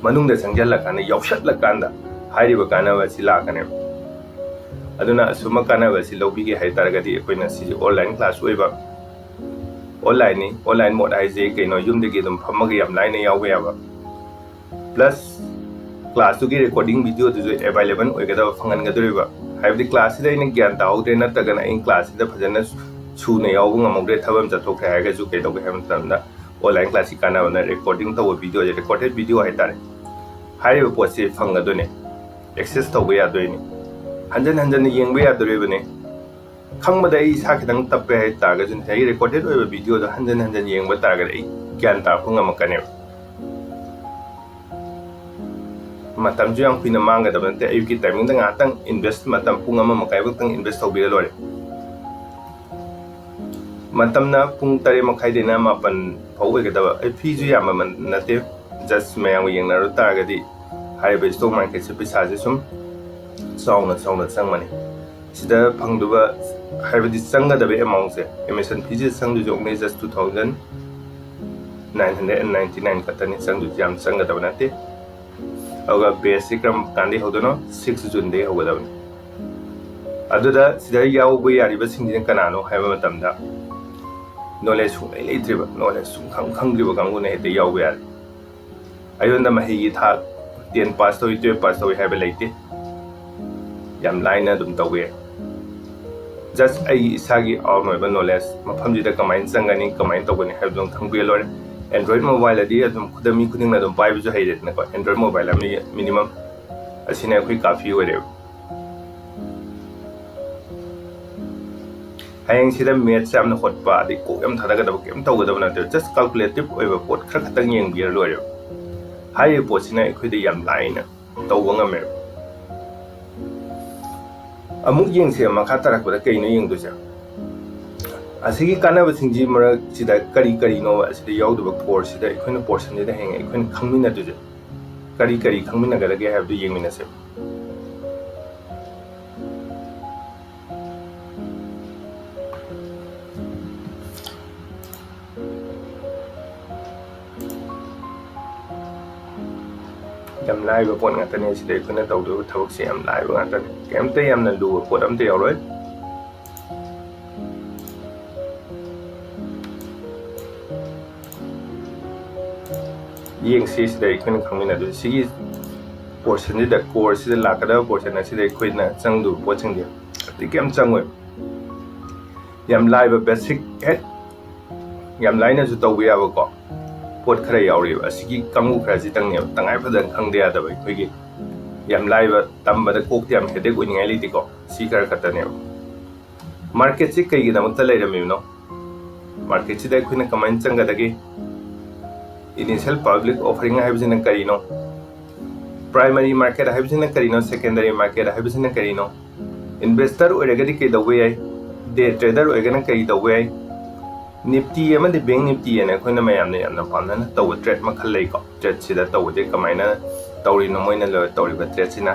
ꯃꯅꯨꯡꯗ ꯆꯪꯁꯤꯜꯂꯀꯥꯟꯗ, ꯌꯥꯎꯁꯜꯂꯀꯥꯟꯗ ꯍꯥꯏꯔꯤꯕ ꯀꯥꯟꯅꯕ ꯑꯁꯤ ꯂꯥꯛꯀꯅꯦꯕ꯫ ꯑꯗꯨꯅ ꯑꯁꯨꯝꯕ ꯀꯥꯟꯅꯕ ꯑꯁꯤ ꯂꯧꯕꯤꯒꯦ ꯍꯥꯏ ꯇꯥꯔꯒꯗꯤ, ꯑꯩꯈꯣꯏꯅ ꯁꯤꯁꯦ online class ꯑꯣꯏꯕ, onlineꯅꯤ꯫ Online mode ꯍꯥꯏꯁꯦ ꯀꯩꯅꯣ? ꯌꯨꯝꯗꯒꯤ ꯑꯗꯨꯝ ꯐꯝꯃꯒ ꯌꯥꯝ ꯂꯥꯏꯅ ꯌꯥꯎꯕ ꯌꯥꯕ꯫ Plus classꯇꯨꯒꯤ recording videoꯗꯨꯁꯨ available ꯑꯣꯏꯒꯗꯕ, ꯐꯪꯍꯟꯒꯗꯧꯔꯤꯕ꯫ ꯍꯥꯏꯕꯗꯤ classꯁꯤꯗ ꯑꯩꯅ ꯒ꯭ꯌꯥꯟ ꯇꯥꯍꯧꯗ꯭ꯔꯦ, ꯅꯠꯇ꯭ꯔꯒꯅ ꯑꯩꯅ classꯁꯤꯗ ꯐꯖꯅ ꯁꯨꯅ ꯌꯥꯎꯕ ꯉꯝꯍꯧꯗ꯭ꯔꯦ, ꯊꯕꯛ ꯑꯃ ꯆꯠꯊꯣꯛꯈ꯭ꯔꯦ ꯍꯥꯏꯔꯒꯁꯨ, ꯀꯩꯗꯧꯒꯦ ꯍꯥꯏꯕ ꯃꯇꯝꯗ online classꯀꯤ ꯀꯥꯟꯅꯕꯅ recording ꯇꯧꯕ videoꯁꯦ, recorded video ꯍꯥꯏꯇꯥꯔꯦ, ꯍꯥꯏꯔꯤꯕ ꯄꯣꯠꯁꯤ ꯐꯪꯒꯗꯣꯏꯅꯦ, access ꯇꯧꯕ ꯌꯥꯗꯣꯏꯅꯤ, ꯍꯟꯖꯟ ꯍꯟꯖꯟꯅ ꯌꯦꯡꯕ ꯌꯥꯗꯣꯔꯤꯕꯅꯤ꯫ ꯈꯪꯕꯗ ꯑꯩ ꯏꯁꯥ ꯈꯤꯇꯪ ꯇꯞꯄꯦ ꯍꯥꯏ ꯇꯥꯔꯒꯁꯨ, ꯉꯁꯥꯏꯒꯤ recorded ꯑꯣꯏꯕ videoꯗꯣ ꯍꯟꯖꯟ ꯍꯟꯖꯟ ꯌꯦꯡꯕ ꯇꯥꯔꯒꯗꯤ ꯑꯩ ꯒ꯭ꯌꯥꯟ ꯇꯥꯔꯛꯄ ꯉꯝꯃꯛꯀꯅꯦꯕ꯫ ꯃꯇꯝꯁꯨ ꯌꯥꯝ ꯀꯨꯏꯅ ꯃꯥꯡꯒꯗꯕ ꯅꯠꯇꯦ꯫ ꯑꯌꯨꯛꯀꯤ timingꯗ ꯉꯥꯏꯍꯥꯛꯇꯪ invest, ꯃꯇꯝ ꯄꯨꯡ ꯑꯃ ꯃꯈꯥꯏꯐꯧꯇꯪ invest ꯇꯧꯕꯤꯔ ꯂꯣꯏꯔꯦ꯫ ꯃꯇꯝꯅ ꯄꯨꯡ ꯇꯔꯦꯠ ꯃꯈꯥꯏꯗꯩꯅ ꯃꯥꯄꯟ ꯐꯥꯎ ꯑꯣꯏꯒꯗꯕ꯫ ꯑꯩ feeꯁꯨ ꯌꯥꯝꯕ ꯅꯠꯇꯦ, just ꯃꯌꯥꯝꯒ ꯌꯦꯡꯅꯔꯨ ꯇꯥꯔꯒꯗꯤ ꯍꯥꯏꯔꯤꯕ stock marketꯁꯦ ꯄꯩꯁꯥꯁꯦ ꯁꯨꯝ ꯆꯥꯎꯅ ꯆꯥꯎꯅ ꯆꯪꯕꯅꯤ꯫ ꯁꯤꯗ ꯐꯪꯗꯕ, ꯍꯥꯏꯕꯗꯤ ꯆꯪꯒꯗꯕ amountꯁꯦ, admission feeꯁꯤꯗ ꯆꯪꯗꯣꯏꯁꯦ only just two thousand nine hundred and ninety nine ꯈꯛꯇꯅꯤ ꯆꯪꯗꯣꯏꯁꯦ, ꯌꯥꯝ ꯆꯪꯒꯗꯕ ꯅꯠꯇꯦ꯫ ꯑꯗꯨꯒ batchꯁꯤ ꯀꯔꯝ ꯀꯥꯟꯗꯒꯤ ꯍꯧꯗꯣꯏꯅꯣ? Six Juneꯗꯒꯤ ꯍꯧꯒꯗꯕꯅꯤ꯫ ꯑꯗꯨꯗ ꯁꯤꯗ ꯌꯥꯎꯕ ꯌꯥꯔꯤꯕꯁꯤꯡꯁꯤꯅ ꯀꯅꯥꯅꯣ ꯍꯥꯏꯕ ꯃꯇꯝꯗ, knowledge ꯁꯨꯡꯂꯩ ꯂꯩꯇ꯭ꯔꯤꯕ, knowledge ꯁꯨꯡꯈꯪ ꯈꯪꯗ꯭ꯔꯤꯕ ꯀꯥꯡꯕꯨꯅ ꯍꯦꯛꯇ ꯌꯥꯎꯕ ꯌꯥꯔꯦ꯫ ꯑꯩꯉꯣꯟꯗ ꯃꯍꯩꯒꯤ ꯊꯥꯛ ten pass ꯇꯧꯏ, twelve pass ꯇꯧꯏ ꯍꯥꯏꯕ ꯂꯩꯇꯦ꯫ ꯌꯥꯝ ꯂꯥꯏꯅ ꯑꯗꯨꯝ ꯇꯧꯕ ꯌꯥꯏ꯫ Just ꯑꯩꯒꯤ ꯏꯁꯥꯒꯤ own ꯑꯣꯏꯕ knowledge, ꯃꯐꯝꯁꯤꯗ ꯀꯃꯥꯏꯅ ꯆꯪꯒꯅꯤ, ꯀꯃꯥꯏꯅ ꯇꯧꯒꯅꯤ ꯍꯥꯏꯕꯗꯨ ꯈꯪꯕꯤꯔ ꯂꯣꯏꯔꯦ꯫ Android mobileꯗꯤ ꯑꯗꯨꯝ ꯈꯨꯗꯝ, ꯃꯤ ꯈꯨꯗꯤꯡꯅ ꯑꯗꯨꯝ ꯄꯥꯏꯕꯁꯨ ꯍꯩꯔꯦꯗꯅꯀꯣ, Android mobile ꯑꯃ minimum꯫ ꯑꯁꯤꯅ ꯑꯩꯈꯣꯏ ꯀꯥꯐꯤ ꯑꯣꯏꯔꯦꯕ꯫ ꯍꯌꯦꯡ ꯁꯤꯗ maths ꯌꯥꯝꯅ ꯍꯣꯠꯄ, ꯑꯗꯩ ꯀꯣꯛ ꯌꯥꯝ ꯊꯥꯗꯒꯗꯕ ꯀꯩꯝ ꯇꯧꯒꯗꯕ ꯅꯠꯇꯦꯕ, just calculative ꯑꯣꯏꯕ ꯄꯣꯠ ꯈꯔ ꯈꯛꯇꯪ ꯌꯦꯡꯕꯤꯔ ꯂꯣꯏꯔꯦꯕ꯫ ꯍꯥꯏꯔꯤꯕ ꯄꯣꯠꯁꯤꯅ ꯑꯩꯈꯣꯏꯗ ꯌꯥꯝ ꯂꯥꯏꯅ ꯇꯧꯕ ꯉꯝꯃꯦꯕ꯫ ꯑꯃꯨꯛ ꯌꯦꯡꯁꯦ, ꯃꯈꯥ ꯇꯥꯔꯛꯄꯗ ꯀꯩꯅꯣ ꯌꯦꯡꯗꯣꯏꯁꯦ? ꯑꯁꯤꯒꯤ ꯀꯥꯟꯅꯕꯁꯤꯡꯁꯤ ꯃꯔꯛꯁꯤꯗ ꯀꯔꯤ ꯀꯔꯤꯅꯣ ꯑꯁꯤꯗ ꯌꯥꯎꯗꯕ courseꯁꯤꯗ ꯑꯩꯈꯣꯏꯅ portionꯁꯤꯗ ꯍꯌꯦꯡ ꯑꯩꯈꯣꯏꯅ ꯈꯪꯃꯤꯟꯅꯗꯣꯏꯁꯦ? ꯀꯔꯤ ꯀꯔꯤ ꯈꯪꯃꯤꯟꯅꯒꯗꯒꯦ ꯍꯥꯏꯕꯗꯨ ꯌꯦꯡꯃꯤꯟꯅꯁꯦ꯫ ꯌꯥꯝ ꯂꯥꯏꯕ ꯄꯣꯠ ꯉꯥꯛꯇꯅꯦ꯫ ꯁꯤꯗ ꯑꯩꯈꯣꯏꯅ ꯇꯧꯗꯣꯏꯕ ꯊꯕꯛꯁꯦ ꯌꯥꯝ ꯂꯥꯏꯕ ꯉꯥꯛꯇꯅꯦ, ꯀꯩꯝꯇ ꯌꯥꯝꯅ ꯂꯨꯕ ꯄꯣꯠ ꯑꯝꯇ ꯌꯥꯎꯔꯣꯏ꯫ ꯌꯦꯡꯁꯤ, ꯁꯤꯗ ꯑꯩꯈꯣꯏꯅ ꯈꯪꯃꯤꯟꯅꯗꯣꯏꯁꯦ ꯁꯤꯒꯤ portion ꯁꯤꯗ, course ꯁꯤꯗ ꯂꯥꯛꯀꯗꯕ portion ꯑꯁꯤꯗ ꯑꯩꯈꯣꯏꯅ ꯆꯪꯗꯣꯏꯕ ꯄꯣꯠꯁꯤꯡꯁꯦ ꯑꯇꯩ ꯀꯩꯝ ꯆꯪꯉꯣꯏ꯫ ꯌꯥꯝ ꯂꯥꯏꯕ basic, ꯍꯦꯛ ꯌꯥꯝ ꯂꯥꯏꯅꯁꯨ ꯇꯧꯕ ꯌꯥꯕꯀꯣ ꯄꯣꯠ ꯈꯔ ꯌꯥꯎꯔꯤꯕ꯫ ꯑꯁꯤꯒꯤ ꯀꯥꯡꯕꯨ ꯈꯔꯁꯤꯇꯪꯅꯦꯕ ꯇꯉꯥꯏ ꯐꯗꯅ ꯈꯪꯗ ꯌꯥꯗꯕ ꯑꯩꯈꯣꯏꯒꯤ꯫ ꯌꯥꯝ ꯂꯥꯏꯕ, ꯇꯝꯕꯗ ꯀꯣꯛꯇ ꯌꯥꯝ headache ꯑꯣꯏꯅꯤꯡꯉꯥꯏ ꯂꯩꯇꯦꯀꯣ꯫ ꯁꯤ ꯈꯔ ꯈꯛꯇꯅꯦꯕ꯫ Market ꯁꯤ ꯀꯩꯒꯤꯗꯃꯛꯇ ꯂꯩꯔꯝꯃꯤꯕꯅꯣ? Market ꯁꯤꯗ ꯑꯩꯈꯣꯏꯅ ꯀꯃꯥꯏꯅ ꯆꯪꯒꯗꯒꯦ? Initial public offering ꯍꯥꯏꯕꯁꯤꯅ ꯀꯔꯤꯅꯣ? Primary market ꯍꯥꯏꯕꯁꯤꯅ ꯀꯔꯤꯅꯣ? Secondary market ꯍꯥꯏꯕꯁꯤꯅ ꯀꯔꯤꯅꯣ? Investor ꯑꯣꯏꯔꯒꯗꯤ ꯀꯩꯗꯧꯕ ꯌꯥꯏ? Day trader ꯑꯣꯏꯔꯒꯅ ꯀꯔꯤ ꯇꯧꯕ ꯌꯥꯏ? Nifty ꯑꯃꯗꯤ Bank Nifty ꯍꯥꯏꯅ ꯑꯩꯈꯣꯏꯅ ꯃꯌꯥꯝꯅ ꯌꯥꯝꯅ ꯄꯥꯝꯅꯅ ꯇꯧꯕ trade ꯃꯈꯜ ꯂꯩꯀꯣ꯫ Trade ꯁꯤꯗ ꯇꯧꯕꯁꯦ ꯀꯃꯥꯏꯅ ꯇꯧꯔꯤꯅꯣ ꯃꯣꯏꯅ ꯂ-, ꯇꯧꯔꯤꯕ trade ꯁꯤꯅ?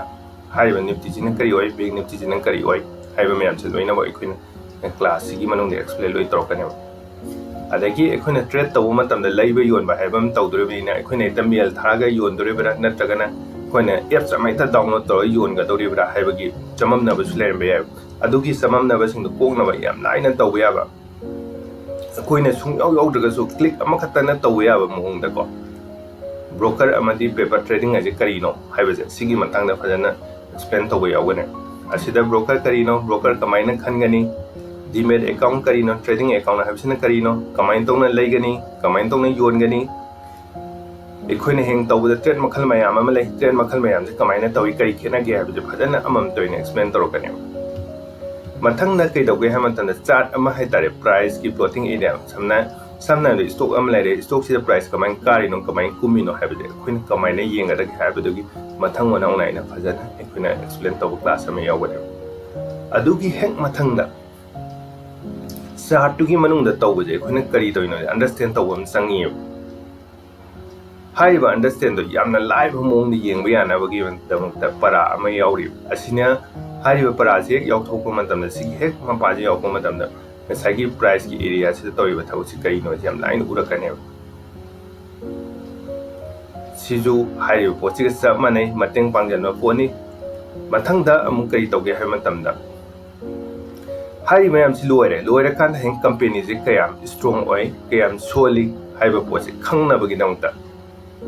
ꯍꯥꯏꯔꯤꯕ Nifty ꯁꯤꯅ ꯀꯔꯤ ꯑꯣꯏ, Bank Nifty ꯁꯤꯅ ꯀꯔꯤ ꯑꯣꯏ ꯍꯥꯏꯕ ꯃꯌꯥꯝꯁꯦ ꯂꯣꯏꯅꯃꯛ ꯑꯩꯈꯣꯏꯅ class ꯁꯤꯒꯤ ꯃꯅꯨꯡꯗ explain ꯂꯣꯏ ꯇꯧꯔꯛꯀꯅꯦꯕ꯫ ꯑꯗꯒꯤ ꯑꯩꯈꯣꯏꯅ trade ꯇꯧꯕ ꯃꯇꯝꯗ ꯂꯩꯕ ꯌꯣꯟꯕ ꯍꯥꯏꯕ ꯑꯃ ꯇꯧꯗꯣꯔꯤꯕꯅꯤꯅ ꯑꯩꯈꯣꯏꯅ ꯍꯦꯛꯇ ꯃꯦꯜ ꯊꯥꯔꯒ ꯌꯣꯟꯗꯣꯔꯤꯕ꯭ꯔꯥ, ꯅꯠꯇ꯭ꯔꯒꯅ ꯑꯩꯈꯣꯏꯅ apps ꯑꯃ ꯍꯦꯛꯇ download ꯇꯧꯔꯒ ꯌꯣꯟꯒꯗꯧꯔꯤꯕ꯭ꯔꯥ ꯍꯥꯏꯕꯒꯤ ꯆꯃꯝꯅꯕꯁꯨ ꯂꯩꯔꯝꯕ ꯌꯥꯏ꯫ ꯑꯗꯨꯒꯤ ꯆꯃꯝꯅꯕꯁꯤꯡꯗꯣ ꯀꯣꯛꯅꯕ ꯌꯥꯝ ꯂꯥꯏꯅ ꯇꯧꯕ ꯌꯥꯕ, ꯑꯩꯈꯣꯏꯅ ꯁꯨꯡꯌꯥꯎ ꯌꯥꯎꯗ꯭ꯔꯒꯁꯨ click ꯑꯃꯈꯛꯇꯅ ꯇꯧꯕ ꯌꯥꯕ ꯃꯑꯣꯡꯗꯀꯣ꯫ Broker ꯑꯃꯗꯤ paper trading ꯍꯥꯏꯁꯦ ꯀꯔꯤꯅꯣ ꯍꯥꯏꯕꯁꯦ ꯁꯤꯒꯤ ꯃꯇꯥꯡꯗ ꯐꯖꯅ explain ꯇꯧꯕ ꯌꯥꯎꯒꯅꯤ꯫ ꯑꯁꯤꯗ broker ꯀꯔꯤꯅꯣ, broker ꯀꯃꯥꯏꯅ ꯈꯟꯒꯅꯤ, Demat account ꯀꯔꯤꯅꯣ, trading account ꯍꯥꯏꯕꯁꯤꯅ ꯀꯔꯤꯅꯣ, ꯀꯃꯥꯏꯅ ꯇꯧꯅ ꯂꯩꯒꯅꯤ, ꯀꯃꯥꯏꯅ ꯇꯧꯅ ꯌꯣꯟꯒꯅꯤ, ꯑꯩꯈꯣꯏꯅ ꯍꯌꯦꯡ ꯇꯧꯕꯗ trade ꯃꯈꯜ ꯃꯌꯥꯝ ꯑꯃ ꯂꯩ, trade ꯃꯈꯜ ꯃꯌꯥꯝꯁꯦ ꯀꯃꯥꯏꯅ ꯇꯧꯏ, ꯀꯔꯤ ꯈꯦꯠꯅꯒꯦ ꯍꯥꯏꯕꯁꯦ ꯐꯖꯅ ꯑꯃꯃꯝꯇ ꯑꯣꯏꯅ explain ꯇꯧꯔꯛꯀꯅꯦꯕ꯫ ꯃꯊꯪꯗ ꯀꯩꯗꯧꯒꯦ ꯍꯥꯏꯕ ꯃꯇꯝꯗ chart ꯑꯃ ꯍꯥꯏꯇꯥꯔꯦ, price ꯀꯤ plotting area, ꯁꯝꯅ, ꯁꯝꯅ ꯍꯥꯏꯔꯕꯗ stock ꯑꯃ ꯂꯩꯔꯦ, stock ꯁꯤꯗ price ꯀꯃꯥꯏꯅ ꯀꯥꯔꯤꯅꯣ, ꯀꯃꯥꯏꯅ ꯀꯨꯝꯃꯤꯅꯣ ꯍꯥꯏꯕꯁꯦ ꯑꯩꯈꯣꯏꯅ ꯀꯃꯥꯏꯅ ꯌꯦꯡꯒꯗꯒꯦ ꯍꯥꯏꯕꯗꯨꯒꯤ ꯃꯊꯪ ꯃꯅꯥꯎ ꯅꯥꯏꯅ ꯐꯖꯅ ꯑꯩꯈꯣꯏꯅ explain ꯇꯧꯕ class ꯑꯃ ꯌꯥꯎꯒꯅꯦꯕ꯫ ꯑꯗꯨꯒꯤ ꯍꯦꯛ ꯃꯊꯪꯗ chart ꯇꯨꯒꯤ ꯃꯅꯨꯡꯗ ꯇꯧꯕꯁꯦ ꯑꯩꯈꯣꯏꯅ ꯀꯔꯤ ꯇꯧꯔꯤꯅꯣ understand ꯇꯧꯕ ꯑꯃ ꯆꯪꯉꯤꯑꯕ꯫ ꯍꯥꯏꯔꯤꯕ understand ꯗꯣ ꯌꯥꯝꯅ ꯂꯥꯏꯕ ꯃꯑꯣꯡꯗ ꯌꯦꯡꯕ ꯌꯥꯅꯕꯒꯤꯗꯃꯛꯇ ꯄꯔꯥ ꯑꯃ ꯌꯥꯎꯔꯤꯕ ꯑꯁꯤꯅ, ꯍꯥꯏꯔꯤꯕ ꯄꯔꯥꯁꯤ ꯍꯦꯛ ꯌꯥꯎꯊꯣꯛꯄ ꯃꯇꯝꯗ, ꯁꯤꯒꯤ ꯍꯦꯛ ꯃꯄꯥꯁꯤ ꯌꯥꯎꯔꯛꯄ ꯃꯇꯝꯗ ꯉꯁꯥꯏꯒꯤ price ꯀꯤ area ꯁꯤꯗ ꯇꯧꯔꯤꯕ ꯊꯕꯛꯁꯤ ꯀꯔꯤꯅꯣ ꯍꯥꯏꯁꯤ ꯌꯥꯝ ꯂꯥꯏꯅ ꯎꯔꯛꯀꯅꯦꯕ꯫ ꯁꯤꯁꯨ ꯍꯥꯏꯔꯤꯕ ꯄꯣꯠꯁꯤꯒ ꯆꯞ ꯃꯥꯟꯅꯩ, ꯃꯇꯦꯡ ꯄꯥꯡꯖꯟꯕ ꯄꯣꯠꯅꯤ꯫ ꯃꯊꯪꯗ ꯑꯃꯨꯛ ꯀꯔꯤ ꯇꯧꯒꯦ ꯍꯥꯏꯕ ꯃꯇꯝꯗ, ꯍꯥꯏꯔꯤꯕ ꯃꯌꯥꯝꯁꯤ ꯂꯣꯏꯔꯦ꯫ ꯂꯣꯏꯔꯀꯥꯟꯗ ꯍꯌꯦꯡ company ꯁꯦ ꯀꯌꯥꯝ strong ꯑꯣꯏ, ꯀꯌꯥꯝ ꯁꯣꯜꯂꯤ ꯍꯥꯏꯕ ꯄꯣꯠꯁꯤ ꯈꯪꯅꯕꯒꯤꯗꯃꯛꯇ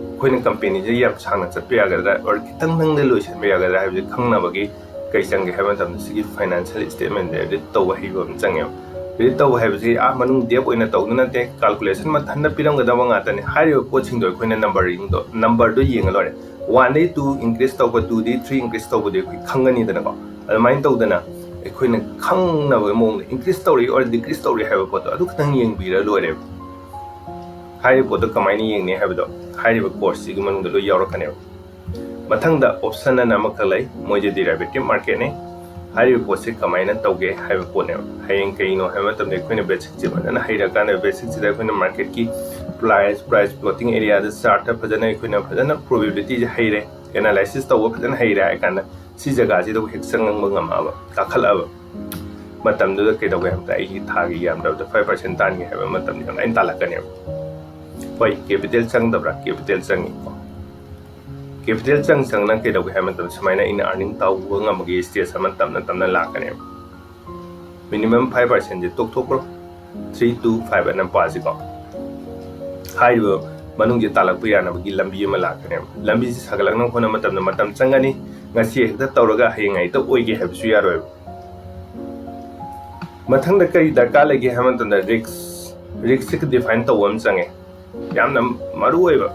ꯑꯩꯈꯣꯏꯅ company ꯁꯦ ꯌꯥꯝ ꯁꯥꯡꯅ ꯆꯠꯄ ꯌꯥꯒꯗ꯭ꯔꯥ, or ꯈꯤꯇꯪꯗꯪꯗ ꯂꯣꯏꯁꯤꯟꯕ ꯌꯥꯒꯗ꯭ꯔꯥ ꯍꯥꯏꯕꯁꯤ ꯈꯪꯅꯕꯒꯤ ꯀꯩ ꯆꯪꯒꯦ ꯍꯥꯏꯕ ꯃꯇꯝꯗ ꯁꯤꯒꯤ financial statement ꯁꯦ read ꯇꯧꯕ ꯍꯩꯕ ꯑꯃ ꯆꯪꯉꯦꯕ꯫ Read ꯇꯧꯕ ꯍꯥꯏꯕꯁꯤ ꯑꯥ ꯃꯅꯨꯡ depth ꯑꯣꯏꯅ ꯇꯧꯗꯨ ꯅꯠꯇꯦ, calculation ꯃꯊꯟꯇ ꯄꯤꯔꯝꯒꯗꯕ ꯉꯥꯛꯇꯅꯤ꯫ ꯍꯥꯏꯔꯤꯕ ꯄꯣꯠꯁꯤꯡꯗꯣ ꯑꯩꯈꯣꯏꯅ numbering ꯗꯣ, number ꯗꯣ ꯌꯦꯡꯉ ꯂꯣꯏꯔꯦ꯫ One ꯗꯒꯤ two increase ꯇꯧꯕ, two ꯗꯒꯤ three increase ꯇꯧꯕꯗꯤ ꯑꯩꯈꯣꯏ ꯈꯪꯒꯅꯤꯗꯅꯀꯣ꯫ ꯑꯗꯨꯃꯥꯏꯅ ꯇꯧꯗꯅ ꯑꯩꯈꯣꯏꯅ ꯈꯪꯅꯕ ꯃꯑꯣꯡꯗ increase ꯇꯧꯔꯤ or decrease ꯇꯧꯔꯤ ꯍꯥꯏꯕ ꯄꯣꯠꯇꯣ ꯑꯗꯨ ꯈꯛꯇꯪ ꯌꯦꯡꯕꯤꯔ ꯂꯣꯏꯔꯦꯕ꯫ ꯍꯥꯏꯔꯤꯕ ꯄꯣꯠꯇꯣ ꯀꯃꯥꯏꯅ ꯌꯦꯡꯅꯤ ꯍꯥꯏꯕꯗꯣ ꯍꯥꯏꯔꯤꯕ course ꯁꯤꯒꯤ ꯃꯅꯨꯡꯗ ꯂꯣꯏ ꯌꯥꯎꯔꯛꯀꯅꯦꯕ꯫ ꯃꯊꯪꯗ option ꯑꯅ ꯑꯃꯈꯛ ꯂꯩ, ꯃꯣꯏꯁꯦ derivative market ꯅꯤ꯫ ꯍꯥꯏꯔꯤꯕ ꯄꯣꯠꯁꯦ ꯀꯃꯥꯏꯅ ꯇꯧꯒꯦ ꯍꯥꯏꯕ ꯄꯣꯠꯅꯦꯕ꯫ ꯍꯌꯦꯡ ꯀꯩꯅꯣ ꯍꯥꯏꯕ ꯃꯇꯝꯗ ꯑꯩꯈꯣꯏꯅ basic ꯁꯦ ꯐꯖꯅ ꯍꯩꯔꯀꯥꯟꯗ, basic ꯁꯤꯗ ꯑꯩꯈꯣꯏꯅ market ꯀꯤ price, price plotting area ꯗ chart ꯇ ꯐꯖꯅ ꯑꯩꯈꯣꯏꯅ ꯐꯖꯅ probability ꯁꯦ ꯍꯩꯔꯦ, analysis ꯇꯧꯕ ꯐꯖꯅ ꯍꯩꯔꯦ ꯍꯥꯏ ꯀꯥꯟꯗ ꯁꯤ ꯖꯒꯥꯁꯤꯗ ꯍꯦꯛ ꯆꯪꯕ ꯉꯝꯃꯛꯑꯕ, ꯀꯥꯈꯠꯂꯛꯑꯕ ꯃꯇꯝꯗꯨꯗ ꯀꯩꯗꯧꯒꯦ ꯍꯥꯏꯕꯗ ꯑꯩꯒꯤ ꯊꯥꯒꯤ ꯌꯥꯝꯗ꯭ꯔꯕꯗ five percent ꯇꯥꯟꯒꯦ ꯍꯥꯏꯕ ꯃꯇꯝꯗ ꯌꯥꯝ ꯂꯥꯏꯅ ꯇꯥꯜꯂꯛꯀꯅꯦꯕ꯫ ꯍꯣꯏ, capital ꯆꯪꯗꯕ꯭ꯔꯥ? Capital ꯆꯪꯉꯤꯀꯣ꯫ Capital ꯆꯪ ꯆꯪꯅ ꯀꯩꯗꯧꯒꯦ ꯍꯥꯏꯕ ꯃꯇꯝꯗ ꯁꯨꯃꯥꯏꯅ ꯑꯩꯅ earning ꯇꯧꯕ ꯉꯝꯕꯒꯤ stage ꯑꯃ ꯇꯞꯅ ꯇꯞꯅ ꯂꯥꯛꯀꯅꯦꯕ꯫ Minimum five percent say ꯇꯣꯛꯊꯣꯛꯈ꯭ꯔꯣ, three to five ꯑꯅ ꯄꯥꯁꯤꯀꯣ꯫ ꯍꯥꯏꯔꯤꯕ ꯃꯅꯨꯡꯁꯦ ꯇꯥꯜꯂꯛꯄ ꯌꯥꯅꯕꯒꯤ ꯂꯝꯕꯤ ꯑꯃ ꯂꯥꯛꯀꯅꯦꯕ꯫ ꯂꯝꯕꯤꯁꯦ ꯁꯥꯒꯠꯂꯛꯅꯕ ꯍꯣꯠꯅꯕ ꯃꯇꯝꯗ ꯃꯇꯝ ꯆꯪꯒꯅꯤ꯫ ꯉꯁꯤ ꯍꯦꯛꯇ ꯇꯧꯔꯒ ꯍꯌꯦꯡ ꯍꯦꯛꯇ ꯑꯣꯏꯒꯦ ꯍꯥꯏꯕꯁꯨ ꯌꯥꯔꯣꯏꯕ꯫ ꯃꯊꯪꯗ ꯀꯔꯤ ꯗꯔꯀꯥꯔ ꯂꯩꯒꯦ ꯍꯥꯏꯕ ꯃꯇꯝꯗ risk, risk ꯁꯦ define ꯇꯧꯕ ꯑꯃ ꯆꯪꯉꯦ꯫ ꯌꯥꯝꯅ ꯃꯔꯨ ꯑꯣꯏꯕ,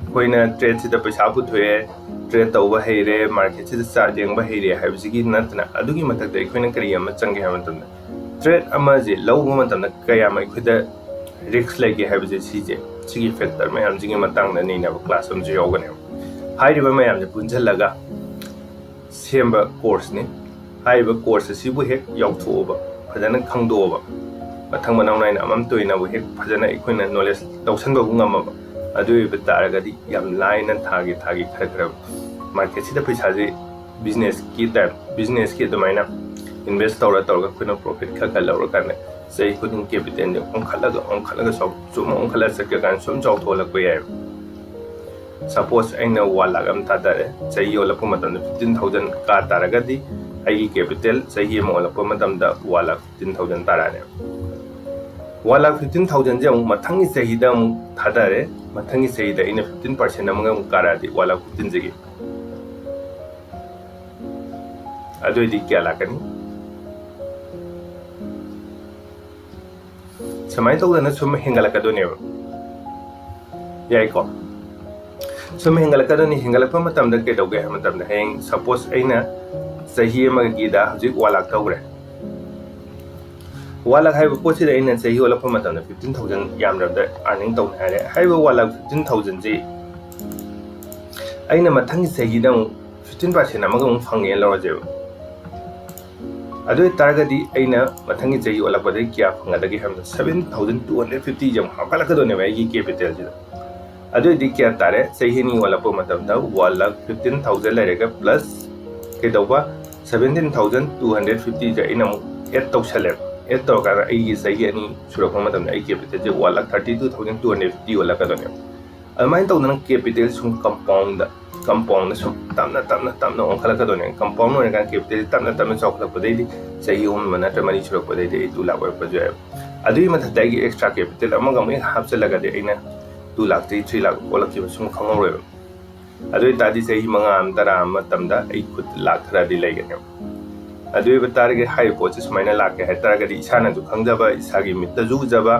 ꯑꯩꯈꯣꯏꯅ trade ꯁꯤꯗ ꯄꯩꯁꯥ ꯄꯨꯊꯣꯛꯑꯦ, trade ꯇꯧꯕ ꯍꯩꯔꯦ, market ꯁꯤꯗ chart ꯌꯦꯡꯕ ꯍꯩꯔꯦ ꯍꯥꯏꯕꯁꯤꯒꯤ ꯅꯠꯇꯅ ꯑꯗꯨꯒꯤ ꯃꯊꯛꯇ ꯑꯩꯈꯣꯏꯅ ꯀꯔꯤ ꯑꯃ ꯆꯪꯒꯦ ꯍꯥꯏꯕ ꯃꯇꯝꯗ trade ꯑꯃꯁꯦ ꯂꯧꯕ ꯃꯇꯝꯗ ꯀꯌꯥꯝ ꯑꯩꯈꯣꯏꯗ risk ꯂꯩꯒꯦ ꯍꯥꯏꯕꯁꯦ, ꯁꯤꯁꯦ, ꯁꯤꯒꯤ factor ꯃꯌꯥꯝꯁꯤꯒꯤ ꯃꯇꯥꯡꯗ ꯅꯩꯅꯕ class ꯑꯃꯁꯨ ꯌꯥꯎꯒꯅꯦꯕ꯫ ꯍꯥꯏꯔꯤꯕ ꯃꯌꯥꯝꯁꯦ ꯄꯨꯟꯁꯤꯜꯂꯒ ꯁꯦꯝꯕ course ꯅꯤ꯫ ꯍꯥꯏꯔꯤꯕ course ꯑꯁꯤꯕꯨ ꯍꯦꯛ ꯌꯥꯎꯊꯣꯛꯑꯕ, ꯐꯖꯅ ꯈꯪꯗꯣꯛꯑꯕ, ꯃꯊꯪ ꯃꯅꯥꯎ ꯅꯥꯏꯅ ꯑꯃꯃꯝꯇ ꯑꯣꯏꯅꯕꯨ ꯍꯦꯛ ꯐꯖꯅ ꯑꯩꯈꯣꯏꯅ knowledge ꯂꯧꯁꯤꯟꯕꯕꯨ ꯉꯝꯃꯕ, ꯑꯗꯨ ꯑꯣꯏꯕ ꯇꯥꯔꯒꯗꯤ ꯌꯥꯝ ꯂꯥꯏꯅ ꯊꯥꯒꯤ ꯊꯥꯒꯤ ꯈꯔ ꯈꯔ ꯃꯥꯔꯀꯦꯠꯁꯤꯗ ꯄꯩꯁꯥꯁꯦ ꯕꯤꯖꯤꯅꯦꯁꯀꯤ ꯇꯥꯏꯞ, ꯕꯤꯖꯤꯅꯦꯁꯀꯤ ꯑꯗꯨꯃꯥꯏꯅ ꯏꯟꯚꯦꯁ ꯇꯧꯔ ꯇꯧꯔꯒ ꯑꯩꯈꯣꯏꯅ ꯄ꯭ꯔꯣꯐꯤꯠ ꯈꯔ ꯈꯔ ꯂꯧꯔꯀꯥꯟꯗ ꯆꯍꯤ ꯈꯨꯗꯤꯡ ꯀꯦꯄꯤꯇꯦꯜꯁꯦ ꯑꯣꯟꯈꯠꯂꯒ ꯑꯣꯟꯈꯠꯂꯒ ꯆꯥꯎ-, ꯁꯨꯝ ꯑꯣꯟꯈꯠꯂꯒ ꯆꯠꯈ꯭ꯔꯀꯥꯟꯗ ꯁꯨꯝ ꯆꯥꯎꯊꯣꯛꯍꯜꯂꯛꯄ ꯌꯥꯏꯕ꯫ ꯁꯄꯣꯁ ꯑꯩꯅ ꯋꯥꯟ ꯂꯥꯛ ꯑꯃ ꯊꯥꯗꯔꯦ, ꯆꯍꯤ ꯌꯣꯜꯂꯛꯄ ꯃꯇꯝꯗ ꯐꯤꯐꯇꯤꯟ ꯊꯥꯎꯖꯟ ꯀꯥ ꯇꯥꯔꯒꯗꯤ ꯑꯩꯒꯤ ꯀꯦꯄꯤꯇꯦꯜ ꯆꯍꯤ ꯑꯃ ꯑꯣꯜꯂꯛꯄ ꯃꯇꯝꯗ ꯋꯥꯟ ꯂꯥꯛ ꯐꯤꯐꯇꯤꯟ ꯊꯥꯎꯖꯟ ꯇꯥꯔꯛꯑꯅꯦꯕ꯫ ꯋꯥꯟ ꯂꯥꯛ ꯐꯤꯐꯇꯤꯟ ꯊꯥꯎꯖꯟꯁꯦ ꯑꯃꯨꯛ ꯃꯊꯪꯒꯤ ꯆꯍꯤꯗ ꯑꯃꯨꯛ ꯊꯥꯗꯔꯦ, ꯃꯊꯪꯒꯤ ꯆꯍꯤꯗ ꯑꯩꯅ ꯐꯤꯐꯇꯤꯟ ꯄꯥꯔꯁꯦꯟ ꯑꯃꯒ ꯑꯃꯨꯛ ꯀꯥꯔꯛꯑꯗꯤ ꯋꯥꯟ ꯂꯥꯛ ꯐꯤꯐꯇꯤꯟꯁꯤꯒꯤ ꯑꯗꯨꯑꯣꯏꯗꯤ ꯀꯌꯥ ꯂꯥꯛꯀꯅꯤ? ꯁꯨꯃꯥꯏꯅ ꯇꯧꯗꯅ ꯁꯨꯝ ꯍꯦꯟꯒꯠꯂꯛꯀꯗꯣꯏꯅꯦꯕ꯫ ꯌꯥꯏꯀꯣ? ꯁꯨꯝ ꯍꯦꯟꯒꯠꯂꯛꯀꯗꯣꯏꯅꯤ꯫ ꯍꯦꯟꯒꯠꯂꯛꯄ ꯃꯇꯝꯗ ꯀꯩꯗꯧꯒꯦ ꯍꯥꯏꯕ ꯃꯇꯝꯗ, ꯍꯌꯦꯡ ꯁꯄꯣꯁ ꯑꯩꯅ ꯆꯍꯤ ꯑꯃꯒꯤꯗ ꯍꯧꯖꯤꯛ ꯋꯥꯟ ꯂꯥꯛ ꯇꯧꯈ꯭ꯔꯦ꯫ ꯋꯥꯟ ꯂꯥꯛ ꯍꯥꯏꯕ ꯄꯣꯠꯁꯤꯗ ꯑꯩꯅ ꯆꯍꯤ ꯑꯣꯜꯂꯛꯄ ꯃꯇꯝꯗ ꯐꯤꯐꯇꯤꯟ ꯊꯥꯎꯖꯟ ꯌꯥꯝꯗ꯭ꯔꯕꯗ ꯑꯥꯔꯅꯤꯡ ꯇꯧꯅꯤ ꯍꯥꯏꯔꯦ꯫ ꯍꯥꯏꯔꯤꯕ ꯋꯥꯟ ꯂꯥꯛ ꯐꯤꯐꯇꯤꯟ ꯊꯥꯎꯖꯟꯁꯤ ꯑꯩꯅ ꯃꯊꯪꯒꯤ ꯆꯍꯤꯗ ꯑꯃꯨꯛ ꯐꯤꯐꯇꯤꯟ ꯄꯥꯔꯁꯦꯟ ꯑꯃꯒ ꯑꯃꯨꯛ ꯐꯪꯉꯦꯅ ꯂꯧꯔꯁꯦꯕ꯫ ꯑꯗꯨ ꯑꯣꯏꯇꯥꯔꯒꯗꯤ ꯑꯩꯅ ꯃꯊꯪꯒꯤ ꯆꯍꯤ ꯑꯣꯜꯂꯛꯄꯗꯒꯤ ꯀꯌꯥ ꯐꯪꯒꯗꯒꯦ ꯍꯥꯏꯕꯗ, ꯁꯚꯦꯟ ꯊꯥꯎꯖꯟ ꯇꯨ ꯍꯟꯗ꯭ꯔꯦꯠ ꯐꯤꯐꯇꯤꯁꯦ ꯑꯃꯨꯛ ꯍꯥꯞꯀꯠꯂꯛꯀꯗꯣꯏꯅꯦꯕ ꯑꯩꯒꯤ ꯀꯦꯄꯤꯇꯦꯜꯁꯤꯗ꯫ ꯑꯗꯨ ꯑꯣꯏꯗꯤ ꯀꯌꯥ ꯇꯥꯔꯦ? ꯆꯍꯤ ꯑꯅꯤ ꯑꯣꯜꯂꯛꯄ ꯃꯇꯝꯗ ꯋꯥꯟ ꯂꯥꯛ ꯐꯤꯐꯇꯤꯟ ꯊꯥꯎꯖꯟ ꯂꯩꯔꯒ ꯄ꯭ꯂꯁ ꯀꯩꯗꯧꯕ, ꯁꯚꯦꯟꯇꯤꯟ ꯊꯥꯎꯖꯟ ꯇꯨ ꯍꯟꯗ꯭ꯔꯦꯠ ꯐꯤꯐꯇꯤꯁꯦ ꯑꯩꯅ ꯑꯃꯨꯛ ꯑꯦꯗ ꯇꯧꯁꯜꯂꯦꯕ꯫ ꯑꯦꯗ ꯇꯧꯔꯀꯥꯟꯗ ꯑꯩꯒꯤ ꯆꯍꯤ ꯑꯅꯤ ꯁꯨꯔꯛꯄ ꯃꯇꯝꯗ ꯑꯩ ꯀꯦꯄꯤꯇꯦꯜꯁꯦ one lakh thirty two thousand two hundred fifty ꯑꯣꯜꯂꯛꯀꯗꯣꯏꯅꯦꯕ꯫ ꯑꯗꯨꯃꯥꯏꯅ ꯇꯧꯗꯅ ꯀꯦꯄꯤꯇꯦꯜ ꯁꯨꯝ ꯀꯝꯄꯥꯎꯟꯗ, ꯀꯝꯄꯥꯎꯟꯗ ꯁꯨꯝ ꯇꯞꯅ ꯇꯞꯅ ꯇꯞꯅ ꯑꯣꯟꯈꯠꯂꯛꯀꯗꯣꯏꯅꯦ꯫ ꯀꯝꯄꯥꯎꯟ ꯑꯣꯏꯔꯀꯥꯟꯗ ꯀꯦꯄꯤꯇꯦꯜ ꯇꯞꯅ ꯇꯞꯅ ꯆꯥꯎꯈꯠꯂꯛꯄꯗꯩꯗꯤ ꯆꯍꯤ ꯑꯍꯨꯝ ꯑꯃ ꯅꯠꯇ꯭ꯔ ꯃꯔꯤ ꯁꯨꯔꯛꯄꯗꯩꯗꯤ ꯑꯩ ꯇꯨ ꯂꯥꯛ ꯑꯣꯏꯔꯛꯄꯁꯨ ꯌꯥꯏꯕ꯫ ꯑꯗꯨꯒꯤ ꯃꯊꯛꯇ ꯑꯩꯒꯤ ꯑꯦꯛꯁꯇ꯭ꯔꯥ ꯀꯦꯄꯤꯇꯦꯜ ꯑꯃꯒ ꯑꯃꯨꯛ ꯍꯦꯛ ꯍꯥꯞꯆꯤꯜꯂꯒꯗꯤ ꯑꯩꯅ ꯇꯨ ꯂꯥꯛꯇꯒꯤ ꯊ꯭ꯔꯤ ꯂꯥꯛ ꯑꯣꯜꯂꯛꯈꯤꯕ ꯁꯨꯝ ꯈꯪꯍꯧꯔꯣꯏꯕ꯫ ꯑꯗꯨ ꯑꯣꯏ ꯇꯥꯔꯗꯤ ꯆꯍꯤ ꯃꯉꯥ ꯑꯃ, ꯇꯔꯥ ꯑꯃ ꯃꯇꯝꯗ ꯑꯩ ꯈꯨꯠ ꯂꯥꯛ ꯈꯔꯗꯤ ꯂꯩꯒꯅꯦꯕ꯫ ꯑꯗꯨ ꯑꯣꯏꯕ ꯇꯥꯔꯒꯗꯤ ꯍꯥꯏꯔꯤꯕ ꯄꯣꯠꯁꯦ ꯁꯨꯃꯥꯏꯅ ꯂꯥꯛꯀꯦ ꯍꯥꯏ ꯇꯥꯔꯒꯗꯤ ꯏꯁꯥꯅꯁꯨ ꯈꯪꯖꯕ, ꯏꯁꯥꯒꯤ ꯃꯤꯠꯇꯁꯨ ꯎꯖꯕ,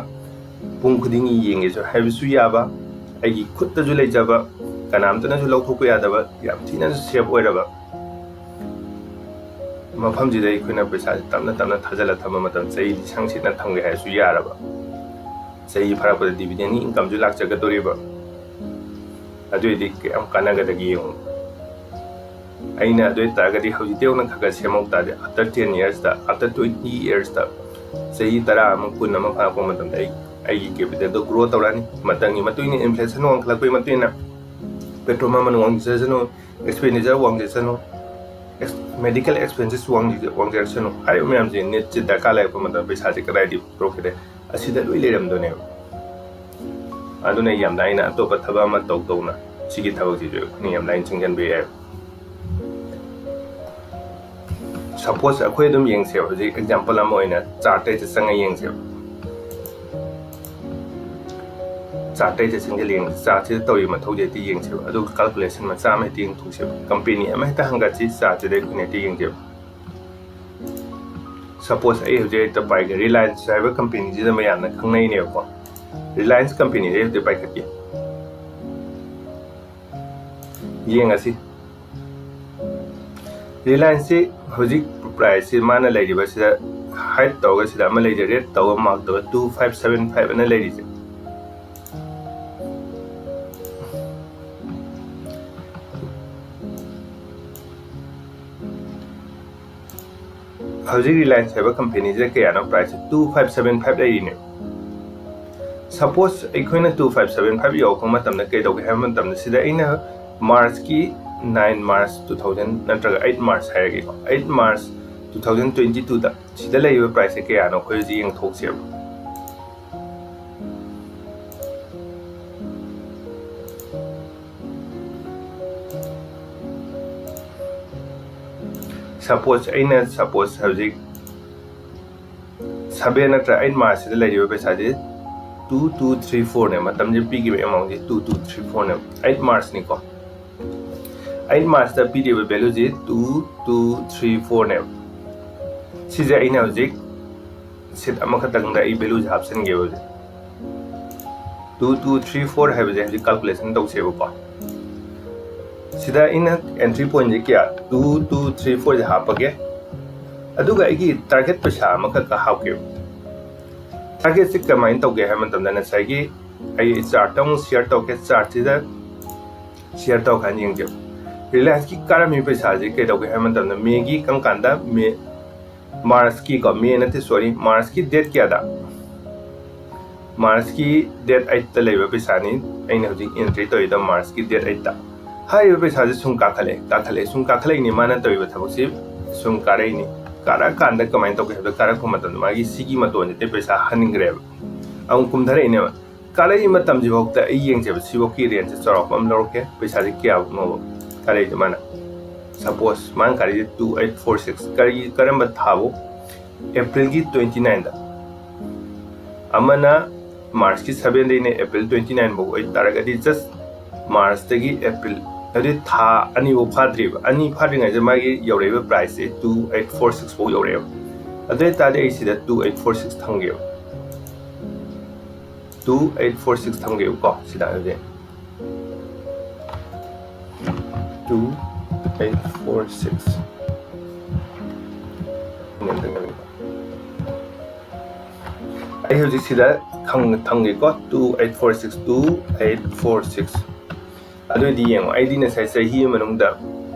ꯄꯨꯡ ꯈꯨꯗꯤꯡꯒꯤ ꯌꯦꯡꯒꯦꯁꯨ ꯍꯥꯏꯕꯁꯨ ꯌꯥꯕ, ꯑꯩꯒꯤ ꯈꯨꯠꯇꯁꯨ ꯂꯩꯖꯕ, ꯀꯅꯥꯝꯇꯅꯁꯨ ꯂꯧꯊꯣꯛꯄ ꯌꯥꯗꯕ, ꯌꯥꯝ ꯊꯤꯅꯁꯨ ꯁꯦꯐ ꯑꯣꯏꯔꯕ ꯃꯐꯝꯁꯤꯗ ꯑꯩꯈꯣꯏꯅ ꯄꯩꯁꯥꯁꯦ ꯇꯞꯅ ꯇꯞꯅ ꯊꯥꯖꯤꯜꯂ ꯊꯝꯕ ꯃꯇꯝ, ꯆꯍꯤ ꯂꯤꯁꯪ ꯁꯤꯠꯅ ꯊꯝꯒꯦ ꯍꯥꯏꯔꯁꯨ ꯌꯥꯔꯕ, ꯆꯍꯤ ꯐꯥꯔꯛꯄꯗ ꯗꯤꯚꯤꯗꯦꯟꯒꯤ ꯏꯟꯀꯝꯁꯨ ꯂꯥꯛꯆꯒꯗꯧꯔꯤꯕ, ꯑꯗꯨ ꯑꯣꯏꯗꯤ ꯀꯌꯥꯝ ꯀꯥꯟꯅꯒꯗꯒꯦ ꯌꯦꯡꯉꯨ꯫ ꯑꯩꯅ ꯑꯗꯨ ꯑꯣꯏ ꯇꯥꯔꯒꯗꯤ ꯍꯧꯖꯤꯛꯇꯩ ꯍꯧꯅ ꯈꯔ ꯈꯔ ꯁꯦꯝꯍꯧ ꯇꯥꯔꯗꯤ, after ten yearsꯇ, after twenty yearsꯇ, ꯆꯍꯤ ꯇꯔꯥ ꯑꯃ, ꯀꯨꯟ ꯑꯃ ꯐꯥꯔꯛꯄ ꯃꯇꯝꯗ ꯑꯩ ꯑꯩꯒꯤ ꯀꯦꯄꯤꯇꯦꯜꯗꯣ ꯒ꯭ꯔꯣ ꯇꯧꯔꯛꯑꯅꯤ꯫ ꯃꯇꯝꯒꯤ ꯃꯇꯨꯡ ꯏꯟꯅ, ꯏꯟꯐ꯭ꯂꯦꯁꯟ ꯋꯥꯡꯈꯠꯂꯛꯄꯒꯤ ꯃꯇꯨꯡ ꯏꯟꯅ ꯄꯦꯇ꯭ꯔꯣꯜ ꯃꯃꯜ ꯋꯥꯡꯖꯁꯅꯨ, ꯑꯦꯛꯁꯄꯦꯟꯗꯤꯆꯔ ꯋꯥꯡꯖꯁꯅꯨ, ꯃꯦꯗꯤꯀꯦꯜ ꯑꯦꯛꯁꯄꯦꯟꯁꯦꯁ ꯋꯥꯡꯖꯔꯛꯁꯅꯨ, ꯍꯥꯏꯔꯤꯕ ꯃꯌꯥꯝꯁꯦ ꯅꯤꯠꯁꯦ ꯗꯔꯀꯥꯔ ꯂꯩꯔꯛꯄ ꯃꯇꯝꯗ ꯄꯩꯁꯥꯁꯦ ꯀꯗꯥꯏꯗꯒꯤ ꯄꯨꯊꯣꯔꯛꯀꯗꯦ? ꯑꯁꯤꯗ ꯂꯣꯏ ꯂꯩꯔꯝꯗꯣꯏꯅꯦꯕ꯫ ꯑꯗꯨꯅ ꯌꯥꯝꯅ ꯑꯩꯅ ꯑꯇꯣꯞꯄ ꯊꯕꯛ ꯑꯃ ꯇꯧ ꯇꯧꯅ ꯁꯤꯒꯤ ꯊꯕꯛꯁꯤꯁꯨ ꯑꯩꯈꯣꯏꯅ ꯌꯥꯝ ꯂꯥꯏꯅ ꯆꯪꯁꯤꯟꯕ ꯌꯥꯏ꯫ ꯁꯄꯣꯁ ꯑꯩꯈꯣꯏ ꯑꯗꯨꯝ ꯌꯦꯡꯁꯦꯕ, ꯍꯧꯖꯤꯛ ꯑꯦꯛꯖꯥꯝꯄꯜ ꯑꯃ ꯑꯣꯏꯅ ꯆꯥꯔꯠꯇ ꯍꯦꯛꯇ ꯆꯪꯉ ꯌꯦꯡꯁꯦꯕ꯫ ꯆꯥꯔꯠꯇ ꯍꯦꯛꯇ ꯆꯪꯁꯤꯜꯂ ꯌꯦꯡꯁꯦ, ꯆꯥꯔꯠꯁꯤꯗ ꯇꯧꯔꯤꯕ ꯃꯊꯧꯁꯦ ꯍꯦꯛꯇ ꯌꯦꯡꯁꯦꯕ, ꯑꯗꯨꯒ ꯀꯥꯜꯀꯨꯂꯦꯁꯟ ꯃꯆꯥ ꯑꯃ ꯍꯦꯛꯇ ꯌꯦꯡꯊꯣꯛꯁꯦꯕ꯫ ꯀꯝꯄꯦꯅꯤ ꯑꯃ ꯍꯦꯛꯇ ꯍꯪꯒꯠꯁꯤ, ꯆꯥꯔꯠꯁꯤꯗ ꯑꯩꯈꯣꯏꯅ ꯍꯦꯛꯇ ꯌꯦꯡꯁꯦꯕ꯫ ꯁꯄꯣꯁ ꯑꯩ ꯍꯧꯖꯤꯛ ꯍꯦꯛꯇ ꯄꯥꯏꯒꯦ, ꯔꯤꯂꯥꯌꯟꯁ ꯍꯥꯏꯕ ꯀꯝꯄꯦꯅꯤꯁꯤꯗ ꯃꯌꯥꯝꯅ ꯈꯪꯅꯩꯅꯦꯕꯀꯣ꯫ ꯔꯤꯂꯥꯌꯟꯁ ꯀꯝꯄꯦꯅꯤꯁꯦ ꯍꯧꯖꯤꯛ ꯄꯥꯏꯈꯠꯀꯦ꯫ ꯌꯦꯡꯉꯁꯤ꯫ ꯔꯤꯂꯥꯌꯟꯁꯁꯤ ꯍꯧꯖꯤꯛ ꯄ꯭ꯔꯥꯏꯁꯁꯤ ꯃꯥꯅ ꯂꯩꯔꯤꯕꯁꯤꯗ ꯍꯥꯏꯠ ꯇꯧꯔꯒ ꯁꯤꯗ ꯑꯃ ꯂꯩꯖꯩ, ꯔꯦꯠ ꯇꯧꯔꯒ ꯃꯥꯔꯛ ꯇꯧꯔꯒ two five seven five ꯑꯅ ꯂꯩꯔꯤꯁꯦ꯫ ꯍꯧꯖꯤꯛ ꯔꯤꯂꯥꯌꯟꯁ ꯍꯥꯏꯕ ꯀꯝꯄꯦꯅꯤꯁꯤꯗ ꯀꯌꯥꯅꯣ ꯄ꯭ꯔꯥꯏꯁꯁꯦ? Two five seven five ꯂꯩꯔꯤꯅꯦ꯫ ꯁꯄꯣꯁ ꯑꯩꯈꯣꯏꯅ two five seven five ꯌꯧꯔꯛꯄ ꯃꯇꯝꯗ ꯀꯩꯗꯧꯒꯦ ꯍꯥꯏꯕ ꯃꯇꯝꯗ, ꯁꯤꯗ ꯑꯩꯅ ꯃꯥꯔꯆꯀꯤ nine March two thousand ꯅꯠꯇ꯭ꯔꯒ eight March ꯍꯥꯏꯔꯒꯦꯀꯣ, eight March two thousand twenty twoꯗ ꯁꯤꯗ ꯂꯩꯔꯤꯕ ꯄ꯭ꯔꯥꯏꯁꯁꯦ ꯀꯌꯥꯅꯣ ꯑꯩꯈꯣꯏ ꯍꯧꯖꯤꯛ ꯌꯦꯡꯊꯣꯛꯁꯦꯕ꯫ ꯁꯄꯣꯁ ꯑꯩꯅ, ꯁꯄꯣꯁ ꯍꯧꯖꯤꯛ seven ꯅꯠꯇ꯭ꯔ eight Marchꯁꯤꯗ ꯂꯩꯔꯤꯕ ꯄꯩꯁꯥꯁꯤ two two three fourꯅꯦ꯫ ꯃꯇꯝꯁꯤ ꯄꯤꯈꯤꯕ ꯑꯦꯃꯥꯎꯟꯁꯤ two two three fourꯅꯦ꯫ Eight Marchꯅꯤꯀꯣ꯫ Eight Marchꯇ ꯄꯤꯔꯤꯕ ꯚꯦꯂꯨꯁꯤ two two three fourꯅꯦꯕ꯫ ꯁꯤꯁꯦ ꯑꯩꯅ ꯍꯧꯖꯤꯛ ꯁꯤꯠ ꯑꯃꯈꯛꯇꯪꯗ ꯑꯩ ꯚꯦꯂꯨꯁꯦ ꯍꯥꯞꯆꯤꯟꯒꯦꯕ ꯍꯧꯖꯤꯛ꯫ Two two three four ꯍꯥꯏꯕꯁꯦ ꯍꯧꯖꯤꯛ ꯀꯥꯜꯀꯨꯂꯦꯁꯟ ꯇꯧꯁꯦꯕꯀꯣ꯫ ꯁꯤꯗ ꯑꯩꯅ ꯑꯦꯟꯇ꯭ꯔꯤ ꯄꯣꯏꯟꯁꯦ ꯀꯌꯥ? Two two three fourꯁꯦ ꯍꯥꯞꯄꯒꯦ꯫ ꯑꯗꯨꯒ ꯑꯩꯒꯤ ꯇꯥꯔꯒꯦꯠ ꯄꯩꯁꯥ ꯑꯃꯈꯛꯀ ꯍꯥꯞꯀꯦꯕ꯫ ꯇꯥꯔꯒꯦꯠꯁꯦ ꯀꯃꯥꯏꯅ ꯇꯧꯒꯦ ꯍꯥꯏꯕ ꯃꯇꯝꯗ, ꯉꯁꯥꯏꯒꯤ ꯑꯩ ꯆꯥꯔꯠꯇ ꯑꯃꯨꯛ ꯁꯤꯌꯔ ꯇꯧꯒꯦ꯫ ꯆꯥꯔꯠꯁꯤꯗ ꯁꯤꯌꯔ ꯇꯧꯔꯀꯥꯟꯗ ꯌꯦꯡꯁꯦꯕ꯫ ꯔꯤꯂꯥꯌꯟꯁꯀꯤ ꯀꯥꯔꯝꯃꯤ ꯄꯩꯁꯥꯁꯦ ꯀꯩꯗꯧꯒꯦ ꯍꯥꯏꯕ ꯃꯇꯝꯗ, ꯃꯦꯒꯤ ꯀꯔꯝ ꯀꯥꯟꯗ? ꯃꯦ, ꯃꯥꯔꯆꯀꯤꯀꯣ, ꯃꯦ ꯅꯠꯇꯦ, ꯁꯣꯔꯤ, ꯃꯥꯔꯆꯀꯤ ꯗꯦꯠ ꯀꯌꯥꯗ? ꯃꯥꯔꯁꯀꯤ ꯗꯦꯠ ꯑꯩꯠꯇ ꯂꯩꯕ ꯄꯩꯁꯥꯅꯤ꯫ ꯑꯩꯅ ꯍꯧꯖꯤꯛ ꯑꯦꯟꯇ꯭ꯔꯤ ꯇꯧꯔꯤꯗꯣ ꯃꯥꯔꯁꯀꯤ ꯗꯦꯠ ꯑꯩꯠꯇ꯫ ꯍꯥꯏꯔꯤꯕ ꯄꯩꯁꯥꯁꯦ ꯁꯨꯝ ꯀꯥꯈꯠꯂꯛꯑꯦ ꯀꯥꯈꯠꯂꯛꯑꯦ ꯁꯨꯝ ꯀꯥꯈꯠꯂꯛꯏꯅꯤ꯫ ꯃꯥꯅ ꯇꯧꯔꯤꯕ ꯊꯕꯛꯁꯤ ꯁꯨꯝ ꯀꯥꯔꯛꯏꯅꯤ꯫ ꯀꯥꯔꯛꯑꯀꯥꯟꯗ ꯀꯃꯥꯏꯅ ꯇꯧꯒꯦ ꯍꯥꯏꯕꯗ, ꯀꯥꯔꯛꯄ ꯃꯇꯝꯗ ꯃꯥꯒꯤ ꯁꯤꯒꯤ ꯃꯇꯣꯟꯁꯤꯗꯤ ꯄꯩꯁꯥ ꯍꯟꯈ꯭ꯔꯦꯕ, ꯑꯃꯨꯛ ꯀꯨꯝꯊꯔꯛꯏꯅꯦꯕ꯫ ꯀꯥꯔꯛꯏ ꯃꯇꯝꯁꯤꯐꯥꯎꯗ ꯑꯩ ꯌꯦꯡꯖꯦꯕ, ꯁꯤꯐꯥꯎꯒꯤ ꯔꯦꯟꯖꯁꯦ ꯆꯥꯎꯔꯥꯛꯄ ꯑꯃ ꯂꯧꯔꯛꯀꯦ꯫ ꯄꯩꯁꯥꯁꯦ ꯀꯌꯥꯃꯨꯛꯅꯣꯕ ꯀꯥꯔꯛꯏꯁꯦ ꯃꯥꯅ? ꯁꯄꯣꯁ ꯃꯥꯅ ꯀꯥꯔꯛꯏꯁꯦ ꯇꯨ ꯑꯩꯠ ꯐꯣꯔ ꯁꯤꯛꯁ꯫ ꯀꯔꯤ, ꯀꯔꯝꯕ ꯊꯥꯕꯨ? ꯑꯦꯄ꯭ꯔꯤꯜꯒꯤ ꯇ꯭ꯋꯦꯟꯇꯤ ꯅꯥꯏꯟꯗ꯫ ꯑꯃꯅ ꯃꯥꯔꯁꯀꯤ ꯁꯕꯦꯟꯗꯩꯅ ꯑꯦꯄ꯭ꯔꯤꯜ ꯇ꯭ꯋꯦꯟꯇꯤ ꯅꯥꯏꯟ ꯐꯥꯎ ꯑꯣꯏꯇꯥꯔꯒꯗꯤ, ꯖꯁ ꯃꯥꯔꯁꯇꯒꯤ ꯑꯦꯄ꯭ꯔꯤꯜ, ꯑꯗꯨꯗꯤ ꯊꯥ ꯑꯅꯤꯐꯥꯎ ꯐꯥꯗ꯭ꯔꯤꯕ꯫ ꯑꯅꯤ ꯐꯥꯗ꯭ꯔꯤꯉꯩꯗ ꯃꯥꯒꯤ ꯌꯧꯔꯛꯏꯕ ꯄ꯭ꯔꯥꯏꯁꯁꯦ ꯇꯨ ꯑꯩꯠ ꯐꯣꯔ ꯁꯤꯛꯁ ꯐꯥꯎ ꯌꯧꯔꯛꯑꯦꯕ꯫ ꯑꯗꯨ ꯑꯣꯏꯇꯥꯔꯗꯤ ꯑꯩ ꯁꯤꯗ ꯇꯨ ꯑꯩꯠ ꯐꯣꯔ ꯁꯤꯛꯁ ꯊꯝꯒꯦꯕ꯫ ꯇꯨ ꯑꯩꯠ ꯐꯣꯔ ꯁꯤꯛꯁ ꯊꯝꯒꯦꯕꯀꯣ꯫ ꯁꯤꯗ ꯍꯧꯖꯤꯛ ꯇꯨ ꯑꯩꯠ ꯐꯣꯔ ꯁꯤꯛꯁ꯫ ꯑꯩ ꯍꯧꯖꯤꯛ ꯁꯤꯗ ꯈꯪ-, ꯊꯝꯒꯦꯀꯣ꯫ Two eight four six, two eight four six. ꯑꯗꯨꯑꯣꯏꯗꯤ ꯌꯦꯡꯉꯣ, ꯑꯩꯗꯤ ꯉꯁꯥꯏ ꯆꯍꯤ ꯃꯅꯨꯡꯗ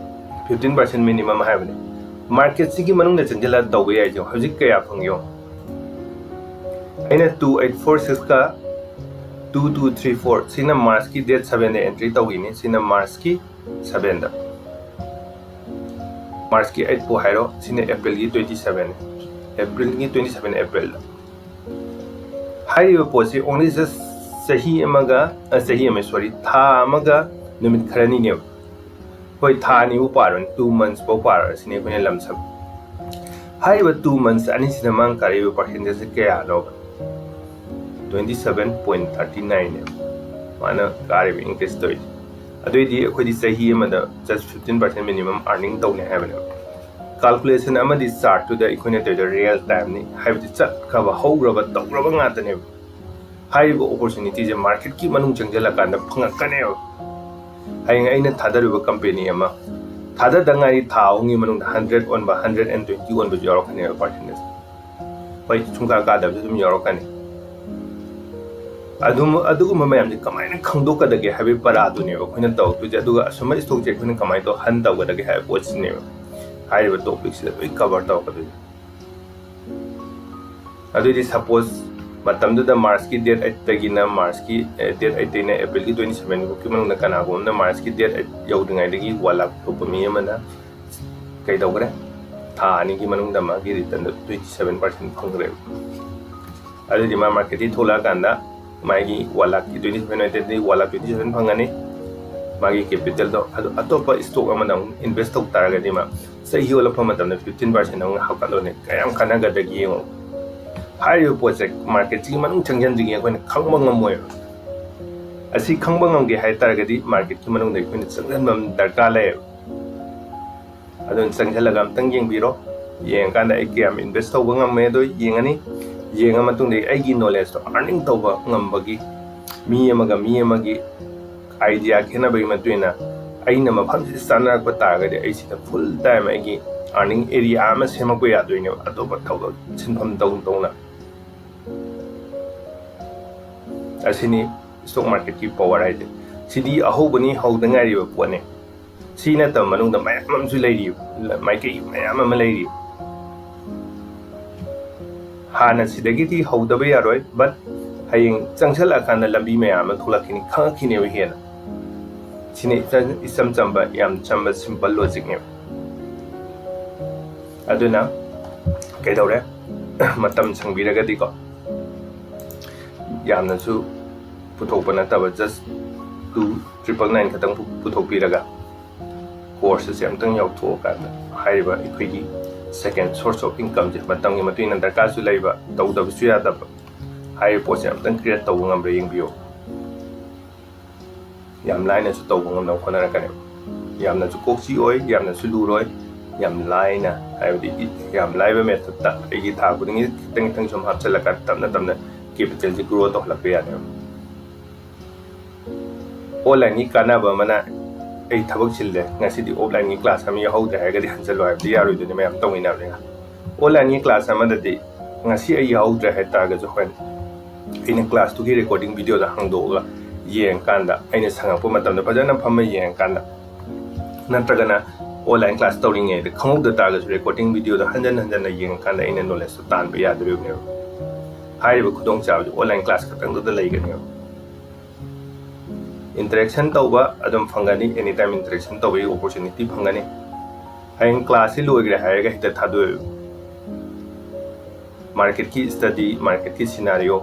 ꯐꯤꯐꯇꯤꯟ ꯄꯥꯔꯁꯦꯟ ꯃꯤꯅꯤꯃꯝ ꯍꯥꯏꯕꯅꯦ꯫ ꯃꯥꯔꯀꯦꯠꯁꯤꯒꯤ ꯃꯅꯨꯡꯗ ꯆꯪꯁꯤꯜꯂꯒ ꯇꯧꯕ ꯌꯥꯏ꯫ ꯌꯦꯡꯉꯣ, ꯍꯧꯖꯤꯛ ꯀꯌꯥ ꯐꯪꯉꯤ ꯌꯦꯡꯉꯣ꯫ ꯑꯩꯅ ꯇꯨ ꯑꯩꯠ ꯐꯣꯔ ꯁꯤꯛꯁꯀ ꯇꯨ ꯇꯨ ꯊ꯭ꯔꯤ ꯐꯣꯔ, ꯁꯤꯅ ꯃꯥꯔꯁꯀꯤ ꯗꯦꯠ ꯁꯕꯦꯟꯗ ꯑꯦꯟꯇ꯭ꯔꯤ ꯇꯧꯈꯤꯅꯤ꯫ ꯁꯤꯅ ꯃꯥꯔꯁꯀꯤ ꯁꯕꯦꯟꯗ꯫ ꯃꯥꯔꯁꯀꯤ ꯑꯩꯠꯄꯨ ꯍꯥꯏꯔꯣ, ꯁꯤꯅ ꯑꯦꯄ꯭ꯔꯤꯜꯒꯤ ꯇ꯭ꯋꯦꯟꯇꯤ ꯁꯕꯦꯟ, ꯑꯦꯄ꯭ꯔꯤꯜꯒꯤ ꯇ꯭ꯋꯦꯟꯇꯤ ꯁꯕꯦꯟ ꯑꯦꯄ꯭ꯔꯤꯜꯗ꯫ ꯍꯥꯏꯔꯤꯕ ꯄꯣꯠꯁꯤ only just ꯆꯍꯤ ꯑꯃꯒ, ꯑ, ꯆꯍꯤ ꯑꯃ, ꯁꯣꯔꯤ, ꯊꯥ ꯑꯃꯒ ꯅꯨꯃꯤꯠ ꯈꯔꯅꯤꯅꯦꯕ꯫ ꯍꯣꯏ, ꯊꯥ ꯑꯅꯤꯕꯨ ꯄꯥꯔꯣꯅꯦ, ꯇꯨ ꯃꯟꯁ ꯐꯥꯎ ꯄꯥꯔꯣ, ꯁꯤꯅꯤ ꯑꯩꯈꯣꯏꯅ ꯂꯝꯁꯝ꯫ ꯍꯥꯏꯔꯤꯕ ꯇꯨ ꯃꯟꯁ ꯑꯅꯤꯁꯤꯗ ꯃꯥꯅ ꯀꯥꯔꯛꯏꯕ ꯄꯥꯔꯁꯦꯟꯇꯦꯖꯁꯦ ꯀꯌꯥꯅꯣꯕ? ꯇ꯭ꯋꯦꯟꯇꯤ ꯁꯕꯦꯟ ꯄꯣꯏꯟ ꯊꯥꯔꯇꯤ ꯅꯥꯏꯟꯅꯦꯕ ꯃꯥꯅ ꯀꯥꯔꯤꯕ ꯏꯟꯀ꯭ꯔꯤꯁ ꯇꯧꯔꯤꯁꯦ꯫ ꯑꯗꯨꯑꯣꯏꯗꯤ ꯑꯩꯈꯣꯏꯗꯤ ꯆꯍꯤ ꯑꯃꯗ just fifteen percent minimum earning ꯇꯧꯅꯤ ꯍꯥꯏꯕꯅꯦꯕ꯫ ꯀꯥꯜꯀꯨꯂꯦꯁꯟ ꯑꯃꯗꯤ ꯆꯥꯔꯠꯇꯨꯗ ꯑꯩꯈꯣꯏꯅ ꯇꯧꯔꯤꯗꯣ ꯔꯤꯌꯦꯜ ꯇꯥꯏꯝꯅꯤ, ꯍꯥꯏꯕꯗꯤ ꯆꯠꯈ꯭ꯔꯕ, ꯍꯧꯈ꯭ꯔꯕ, ꯇꯧꯈ꯭ꯔꯕ ꯉꯥꯛꯇꯅꯦꯕ꯫ ꯍꯥꯏꯔꯤꯕ ꯑꯣꯄꯣꯔꯆꯨꯅꯤꯇꯤꯁꯦ ꯃꯥꯔꯀꯦꯠꯀꯤ ꯃꯅꯨꯡ ꯆꯪꯁꯤꯜꯂꯀꯥꯟꯗ ꯐꯪꯉꯛꯀꯅꯦꯕ꯫ ꯍꯌꯦꯡ ꯑꯩꯅ ꯊꯥꯗꯔꯤꯕ ꯀꯝꯄꯦꯅꯤ ꯑꯃ ꯊꯥꯗꯗ ꯉꯥꯏꯔꯤ, ꯊꯥ ꯑꯍꯨꯝꯒꯤ ꯃꯅꯨꯡꯗ ꯍꯟꯗ꯭ꯔꯦꯠ ꯑꯣꯟꯕ, ꯍꯟꯗ꯭ꯔꯦꯠ ꯑꯦꯟ ꯇ꯭ꯋꯦꯟꯇꯤ ꯑꯣꯟꯕꯁꯨ ꯌꯥꯎꯔꯛꯀꯅꯦꯕ ꯄꯥꯔꯁꯦꯟꯇꯦꯖ꯫ ꯍꯣꯏ, ꯁꯨꯡꯀꯥ ꯀꯥꯗꯕꯁꯨ ꯑꯗꯨꯝ ꯌꯥꯎꯔꯛꯀꯅꯤ꯫ ꯑꯗꯨꯝ, ꯑꯗꯨꯒꯨꯝꯕ ꯃꯌꯥꯝꯁꯦ ꯀꯃꯥꯏꯅ ꯈꯪꯗꯣꯛꯀꯗꯒꯦ ꯍꯥꯏꯕꯒꯤ ꯄꯔꯥꯗꯨꯅꯦꯕ ꯑꯩꯈꯣꯏꯅ ꯇꯧꯔꯛꯇꯣꯏꯁꯦ꯫ ꯑꯗꯨꯒ ꯑꯁꯨꯝꯕ ꯏꯁꯇꯣꯛꯁꯦ ꯑꯩꯈꯣꯏꯅ ꯀꯃꯥꯏꯅ ꯇꯧ ꯍꯟ ꯇꯧꯒꯗꯒꯦ ꯍꯥꯏꯕ ꯄꯣꯠꯁꯤꯅꯦꯕ ꯍꯥꯏꯔꯤꯕ ꯇꯣꯄꯤꯛꯁꯤꯗ ꯂꯣꯏ ꯀꯚꯔ ꯇꯧꯔꯛꯀꯗꯣꯏꯁꯦ꯫ ꯑꯗꯨꯑꯣꯏꯗꯤ ꯁꯄꯣꯁ ꯃꯇꯝꯗꯨꯗ ꯃꯥꯔꯆꯀꯤ ꯗꯦꯠ ꯑꯩꯠꯇꯒꯤꯅ ꯃꯥꯔꯆꯀꯤ ꯗꯦꯠ ꯑꯩꯠꯇꯩꯅ ꯑꯦꯄ꯭ꯔꯤꯜꯒꯤ ꯇ꯭ꯋꯦꯟꯇꯤ ꯁꯕꯦꯟ ꯐꯥꯎꯒꯤ ꯃꯅꯨꯡꯗ ꯀꯅꯥꯒꯨꯝꯕ ꯑꯃꯅ ꯃꯥꯔꯆꯀꯤ ꯗꯦꯠ ꯑꯩꯠ ꯌꯧꯗ꯭ꯔꯤꯉꯩꯗꯒꯤ ꯋꯥꯟ ꯂꯥꯛ ꯄꯨꯊꯣꯛꯄ ꯃꯤ ꯑꯃꯅ ꯀꯩꯗꯧꯈ꯭ꯔꯦ? ꯊꯥ ꯑꯅꯤꯒꯤ ꯃꯅꯨꯡꯗ ꯃꯥꯒꯤ ꯔꯤꯇꯔꯟꯗꯣ ꯇ꯭ꯋꯦꯟꯇꯤ ꯁꯕꯦꯟ ꯄꯥꯔꯁꯦꯟ ꯐꯪꯈ꯭ꯔꯦꯕ꯫ ꯑꯗꯨꯗꯤ ꯃꯥ ꯃꯥꯔꯀꯦꯠꯇꯒꯤ ꯊꯣꯛꯂꯛꯑꯀꯥꯟꯗ ꯃꯥꯒꯤ ꯋꯥꯟ ꯂꯥꯛꯀꯤ ꯇ꯭ꯋꯦꯟꯇꯤ ꯁꯕꯦꯟ ꯑꯣꯏꯇꯥꯔꯗꯤ ꯋꯥꯟ ꯂꯥꯛ ꯇ꯭ꯋꯦꯟꯇꯤ ꯁꯕꯦꯟ ꯐꯪꯉꯅꯤ꯫ ꯃꯥꯒꯤ ꯀꯦꯄꯤꯇꯦꯜꯗꯣ ꯑꯗꯨ ꯑꯇꯣꯞꯄ ꯏꯁꯇꯣꯛ ꯑꯃꯗ ꯑꯃꯨꯛ ꯏꯟꯚꯦꯁ ꯇꯧ ꯇꯥꯔꯒꯗꯤ ꯃꯥ ꯆꯍꯤ ꯑꯣꯜꯂꯛꯄ ꯃꯇꯝꯗ ꯐꯤꯐꯇꯤꯟ ꯄꯥꯔꯁꯦꯟ ꯑꯃꯨꯛ ꯍꯥꯞꯀꯠꯂꯣꯅꯦ꯫ ꯀꯌꯥꯝ ꯀꯥꯟꯅꯒꯗꯒꯦ ꯌꯦꯡꯉꯣ꯫ ꯍꯥꯏꯔꯤꯕ ꯄꯣꯠꯁꯦ ꯃꯥꯔꯀꯦꯠꯁꯤꯒꯤ ꯃꯅꯨꯡ ꯆꯪꯁꯤꯟꯗ꯭ꯔꯤꯉꯩ ꯑꯩꯈꯣꯏꯅ ꯈꯪꯕ ꯉꯝꯃꯣꯏꯕ꯫ ꯑꯁꯤ ꯈꯪꯕ ꯉꯝꯒꯦ ꯍꯥꯏ ꯇꯥꯔꯒꯗꯤ ꯃꯥꯔꯀꯦꯠꯀꯤ ꯃꯅꯨꯡꯗ ꯑꯩꯈꯣꯏꯅ ꯆꯪꯁꯤꯟꯕ ꯑꯃ ꯗꯔꯀꯥꯔ ꯂꯩꯌꯦꯕ꯫ ꯑꯗꯨꯅ ꯆꯪꯁꯤꯜꯂꯒ ꯑꯝꯇꯪ ꯌꯦꯡꯕꯤꯔꯣ꯫ ꯌꯦꯡꯉꯀꯥꯟꯗ ꯑꯩ ꯀꯌꯥꯝ ꯏꯟꯚꯦꯁ ꯇꯧꯕ ꯉꯝꯃꯦ ꯑꯗꯣ ꯌꯦꯡꯉꯅꯤ꯫ ꯌꯦꯡꯉ ꯃꯇꯨꯡꯗ ꯑꯩꯒꯤ ꯅꯣꯂꯦꯖꯇꯣ ꯑꯥꯔꯅꯤꯡ ꯇꯧꯕ ꯉꯝꯕꯒꯤ, ꯃꯤ ꯑꯃꯒ ꯃꯤ ꯑꯃꯒꯤ ꯑꯥꯏꯗꯤꯌꯥ ꯈꯦꯠꯅꯕꯒꯤ ꯃꯇꯨꯡ ꯏꯟꯅ ꯑꯩꯅ ꯃꯐꯝꯁꯤꯗ ꯆꯥꯟꯅꯔꯛꯄ ꯇꯥꯔꯒꯗꯤ ꯑꯩ ꯁꯤꯗ ꯐꯨꯜ ꯇꯥꯏꯝ ꯑꯩꯒꯤ ꯑꯥꯔꯅꯤꯡ ꯑꯦꯔꯤꯌꯥ ꯑꯃ ꯁꯦꯝꯃꯛꯄ ꯌꯥꯗꯣꯏꯅꯦꯕ, ꯑꯇꯣꯞꯄ ꯊꯕꯛ ꯁꯤꯟꯐꯝ ꯇꯧ ꯇꯧꯅ꯫ ꯑꯁꯤꯅꯤ ꯏꯁꯇꯣꯛ ꯃꯥꯔꯀꯦꯠꯀꯤ ꯄꯋꯥꯔ ꯍꯥꯏꯁꯦ꯫ ꯁꯤꯗꯤ ꯑꯍꯧꯕꯅꯤ, ꯍꯧꯗ ꯉꯥꯏꯔꯤꯕ ꯄꯣꯠꯅꯤ꯫ ꯁꯤ ꯅꯠꯇꯕ ꯃꯅꯨꯡꯗ ꯃꯌꯥꯝ ꯑꯃꯁꯨ ꯂꯩꯔꯤꯕ, ꯃꯥꯏꯀꯩ ꯃꯌꯥꯝ ꯑꯃ ꯂꯩꯔꯤꯕ꯫ ꯍꯥꯟꯅ ꯁꯤꯗꯒꯤꯗꯤ ꯍꯧꯗꯕ ꯌꯥꯔꯣꯏ, but ꯍꯌꯦꯡ ꯆꯪꯁꯜꯂꯛꯑꯀꯥꯟꯗ ꯂꯝꯕꯤ ꯃꯌꯥꯝ ꯑꯃ ꯊꯣꯛꯂꯛꯈꯤꯅꯤ, ꯈꯪꯉꯛꯈꯤꯅꯦꯕ ꯍꯦꯟꯅ꯫ ꯁꯤꯅ ꯏꯆꯝ, ꯏꯆꯝ ꯆꯝꯕ, ꯌꯥꯝ ꯆꯝꯕ simple logicꯅꯦꯕ꯫ ꯑꯗꯨꯅ ꯀꯩꯗꯧꯔꯦ? ꯃꯇꯝ ꯁꯪꯕꯤꯔꯒꯗꯤꯀꯣ, ꯌꯥꯝꯅꯁꯨ ꯄꯨꯊꯣꯛꯄ ꯅꯠꯇꯕ, just two triple nine ꯈꯛꯇꯪ ꯄꯨ-, ꯄꯨꯊꯣꯛꯄꯤꯔꯒ course ꯑꯁꯦ ꯑꯝꯇꯪ ꯌꯥꯎꯊꯣꯛꯑꯀꯥꯟꯗ ꯍꯥꯏꯔꯤꯕ ꯑꯩꯈꯣꯏꯒꯤ second source of incomeꯁꯦ ꯃꯇꯝꯒꯤ ꯃꯇꯨꯡ ꯏꯟꯅ ꯗꯔꯀꯥꯔꯁꯨ ꯂꯩꯕ, ꯇꯧꯗꯕꯁꯨ ꯌꯥꯗꯕ, ꯍꯥꯏꯔꯤꯕ ꯄꯣꯠꯁꯦ ꯑꯝꯇꯪ create ꯇꯧꯕ ꯉꯝꯕ꯭ꯔꯥ ꯌꯦꯡꯕꯤꯌꯨ꯫ ꯌꯥꯝ ꯂꯥꯏꯅꯁꯨ ꯇꯧꯕ ꯉꯝꯅꯕ ꯍꯣꯠꯅꯔꯛꯀꯅꯦꯕ꯫ ꯌꯥꯝꯅꯁꯨ ꯀꯣꯛ ꯆꯤꯛꯑꯣꯏ, ꯌꯥꯝꯅꯁꯨ ꯂꯨꯔꯣꯏ, ꯌꯥꯝ ꯂꯥꯏꯅ, ꯍꯥꯏꯕꯗꯤ ꯏ-, ꯌꯥꯝ ꯂꯥꯏꯕ methodꯇ ꯑꯩꯒꯤ ꯊꯥ ꯈꯨꯗꯤꯡꯒꯤ ꯈꯤꯇꯪ ꯈꯤꯇꯪ ꯁꯨꯝ ꯍꯥꯞꯆꯤꯜꯂꯒ ꯇꯞꯅ ꯇꯞꯅ capitalꯁꯦ grow ꯇꯧꯍꯜꯂꯛꯄ ꯌꯥꯅꯦꯕ꯫ Onlineꯒꯤ ꯀꯥꯟꯅꯕ ꯑꯃꯅ, ꯑꯩ ꯊꯕꯛ ꯆꯤꯜꯂꯦ, ꯉꯁꯤꯗꯤ offlineꯒꯤ class ꯑꯃ ꯌꯥꯎꯍꯧꯗ꯭ꯔꯦ ꯍꯥꯏꯔꯒꯗꯤ ꯍꯟꯖꯜꯂꯣ ꯍꯥꯏꯕꯗꯤ ꯌꯥꯔꯣꯏꯗꯣꯏꯅꯤ, ꯃꯌꯥꯝ ꯇꯧꯃꯤꯟꯅꯕꯅꯤꯅ꯫ Onlineꯒꯤ class ꯑꯃꯗꯗꯤ ꯉꯁꯤ ꯑꯩ ꯌꯥꯎꯍꯧꯗ꯭ꯔꯦ ꯍꯥꯏꯇꯥꯔꯒꯁꯨ, ꯍꯣꯔꯦꯟ ꯑꯩꯅ classꯇꯨꯒꯤ recording videoꯗ ꯍꯥꯡꯗꯣꯛꯑꯒ ꯌꯦꯡꯉꯀꯥꯟꯗ ꯑꯩꯅ ꯁꯪꯉꯛꯄ ꯃꯇꯝꯗ ꯐꯖꯅ ꯐꯝꯃ ꯌꯦꯡꯉꯀꯥꯟꯗ, ꯅꯠꯇ꯭ꯔꯒꯅ online class ꯇꯧꯔꯤꯉꯩꯗ ꯈꯪꯍꯧꯗ ꯇꯥꯔꯒꯁꯨ recording videoꯗ ꯍꯟꯖꯟ ꯍꯟꯖꯟꯅ ꯌꯦꯡꯉꯀꯥꯟꯗ ꯑꯩꯅ knowledgeꯇꯣ ꯇꯥꯟꯕ ꯌꯥꯗꯣꯔꯤꯕꯅꯦꯕ꯫ ꯍꯥꯏꯔꯤꯕ ꯈꯨꯗꯣꯡꯆꯥꯕꯁꯤ online class ꯈꯛꯇꯪꯗꯨꯗ ꯂꯩꯒꯅꯦꯕ꯫ Interaction ꯇꯧꯕ ꯑꯗꯨꯝ ꯐꯪꯒꯅꯤ, anytime interaction ꯇꯧꯕꯒꯤ opportunity ꯐꯪꯒꯅꯤ꯫ ꯍꯌꯦꯡ class ꯁꯤ ꯂꯣꯏꯈ꯭ꯔꯦ ꯍꯥꯏꯔꯒ ꯍꯦꯛꯇ ꯊꯥꯗꯣꯛꯑꯣꯏꯕ꯫ Market ꯀꯤ study, market ꯀꯤ scenario,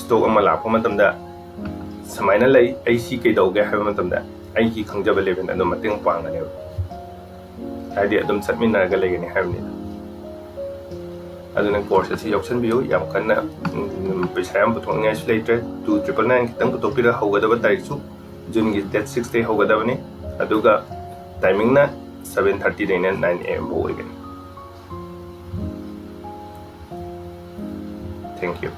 stock ꯑꯃ ꯂꯥꯛꯄ ꯃꯇꯝꯗ ꯁꯨꯃꯥꯏꯅ ꯂꯩ, ꯑꯩ ꯁꯤ ꯀꯩꯗꯧꯒꯦ ꯍꯥꯏꯕ ꯃꯇꯝꯗ ꯑꯩꯒꯤ ꯈꯪꯖꯕ level ꯑꯗꯨꯝ ꯃꯇꯦꯡ ꯄꯥꯡꯒꯅꯦꯕ꯫ ꯍꯥꯏꯗꯤ ꯑꯗꯨꯝ ꯆꯠꯃꯤꯟꯅꯔꯒ ꯂꯩꯒꯅꯤ ꯍꯥꯏꯕꯅꯤꯗ꯫ ꯑꯗꯨꯅ course ꯑꯁꯤ ꯌꯥꯎꯁꯟꯕꯤꯌꯨ꯫ ꯌꯥꯝ ꯀꯟꯅ, ꯎꯝ, ꯄꯩꯁꯥ ꯌꯥꯝ ꯄꯨꯊꯣꯛꯅꯤꯡꯉꯥꯏꯁꯨ ꯂꯩꯇ꯭ꯔꯦ꯫ Two triple nine ꯈꯤꯇꯪ ꯄꯨꯊꯣꯛꯄꯤꯔꯒ ꯍꯧꯒꯗꯕ ꯇꯥꯔꯤꯛꯁꯨ June ꯒꯤ date six ꯇꯩ ꯍꯧꯒꯗꯕꯅꯤ꯫ ꯑꯗꯨꯒ timing ꯅ seven thirty ꯗꯩꯅ nine A M ꯐꯥꯎ ꯑꯣꯏꯒꯅꯤ꯫ Thank you꯫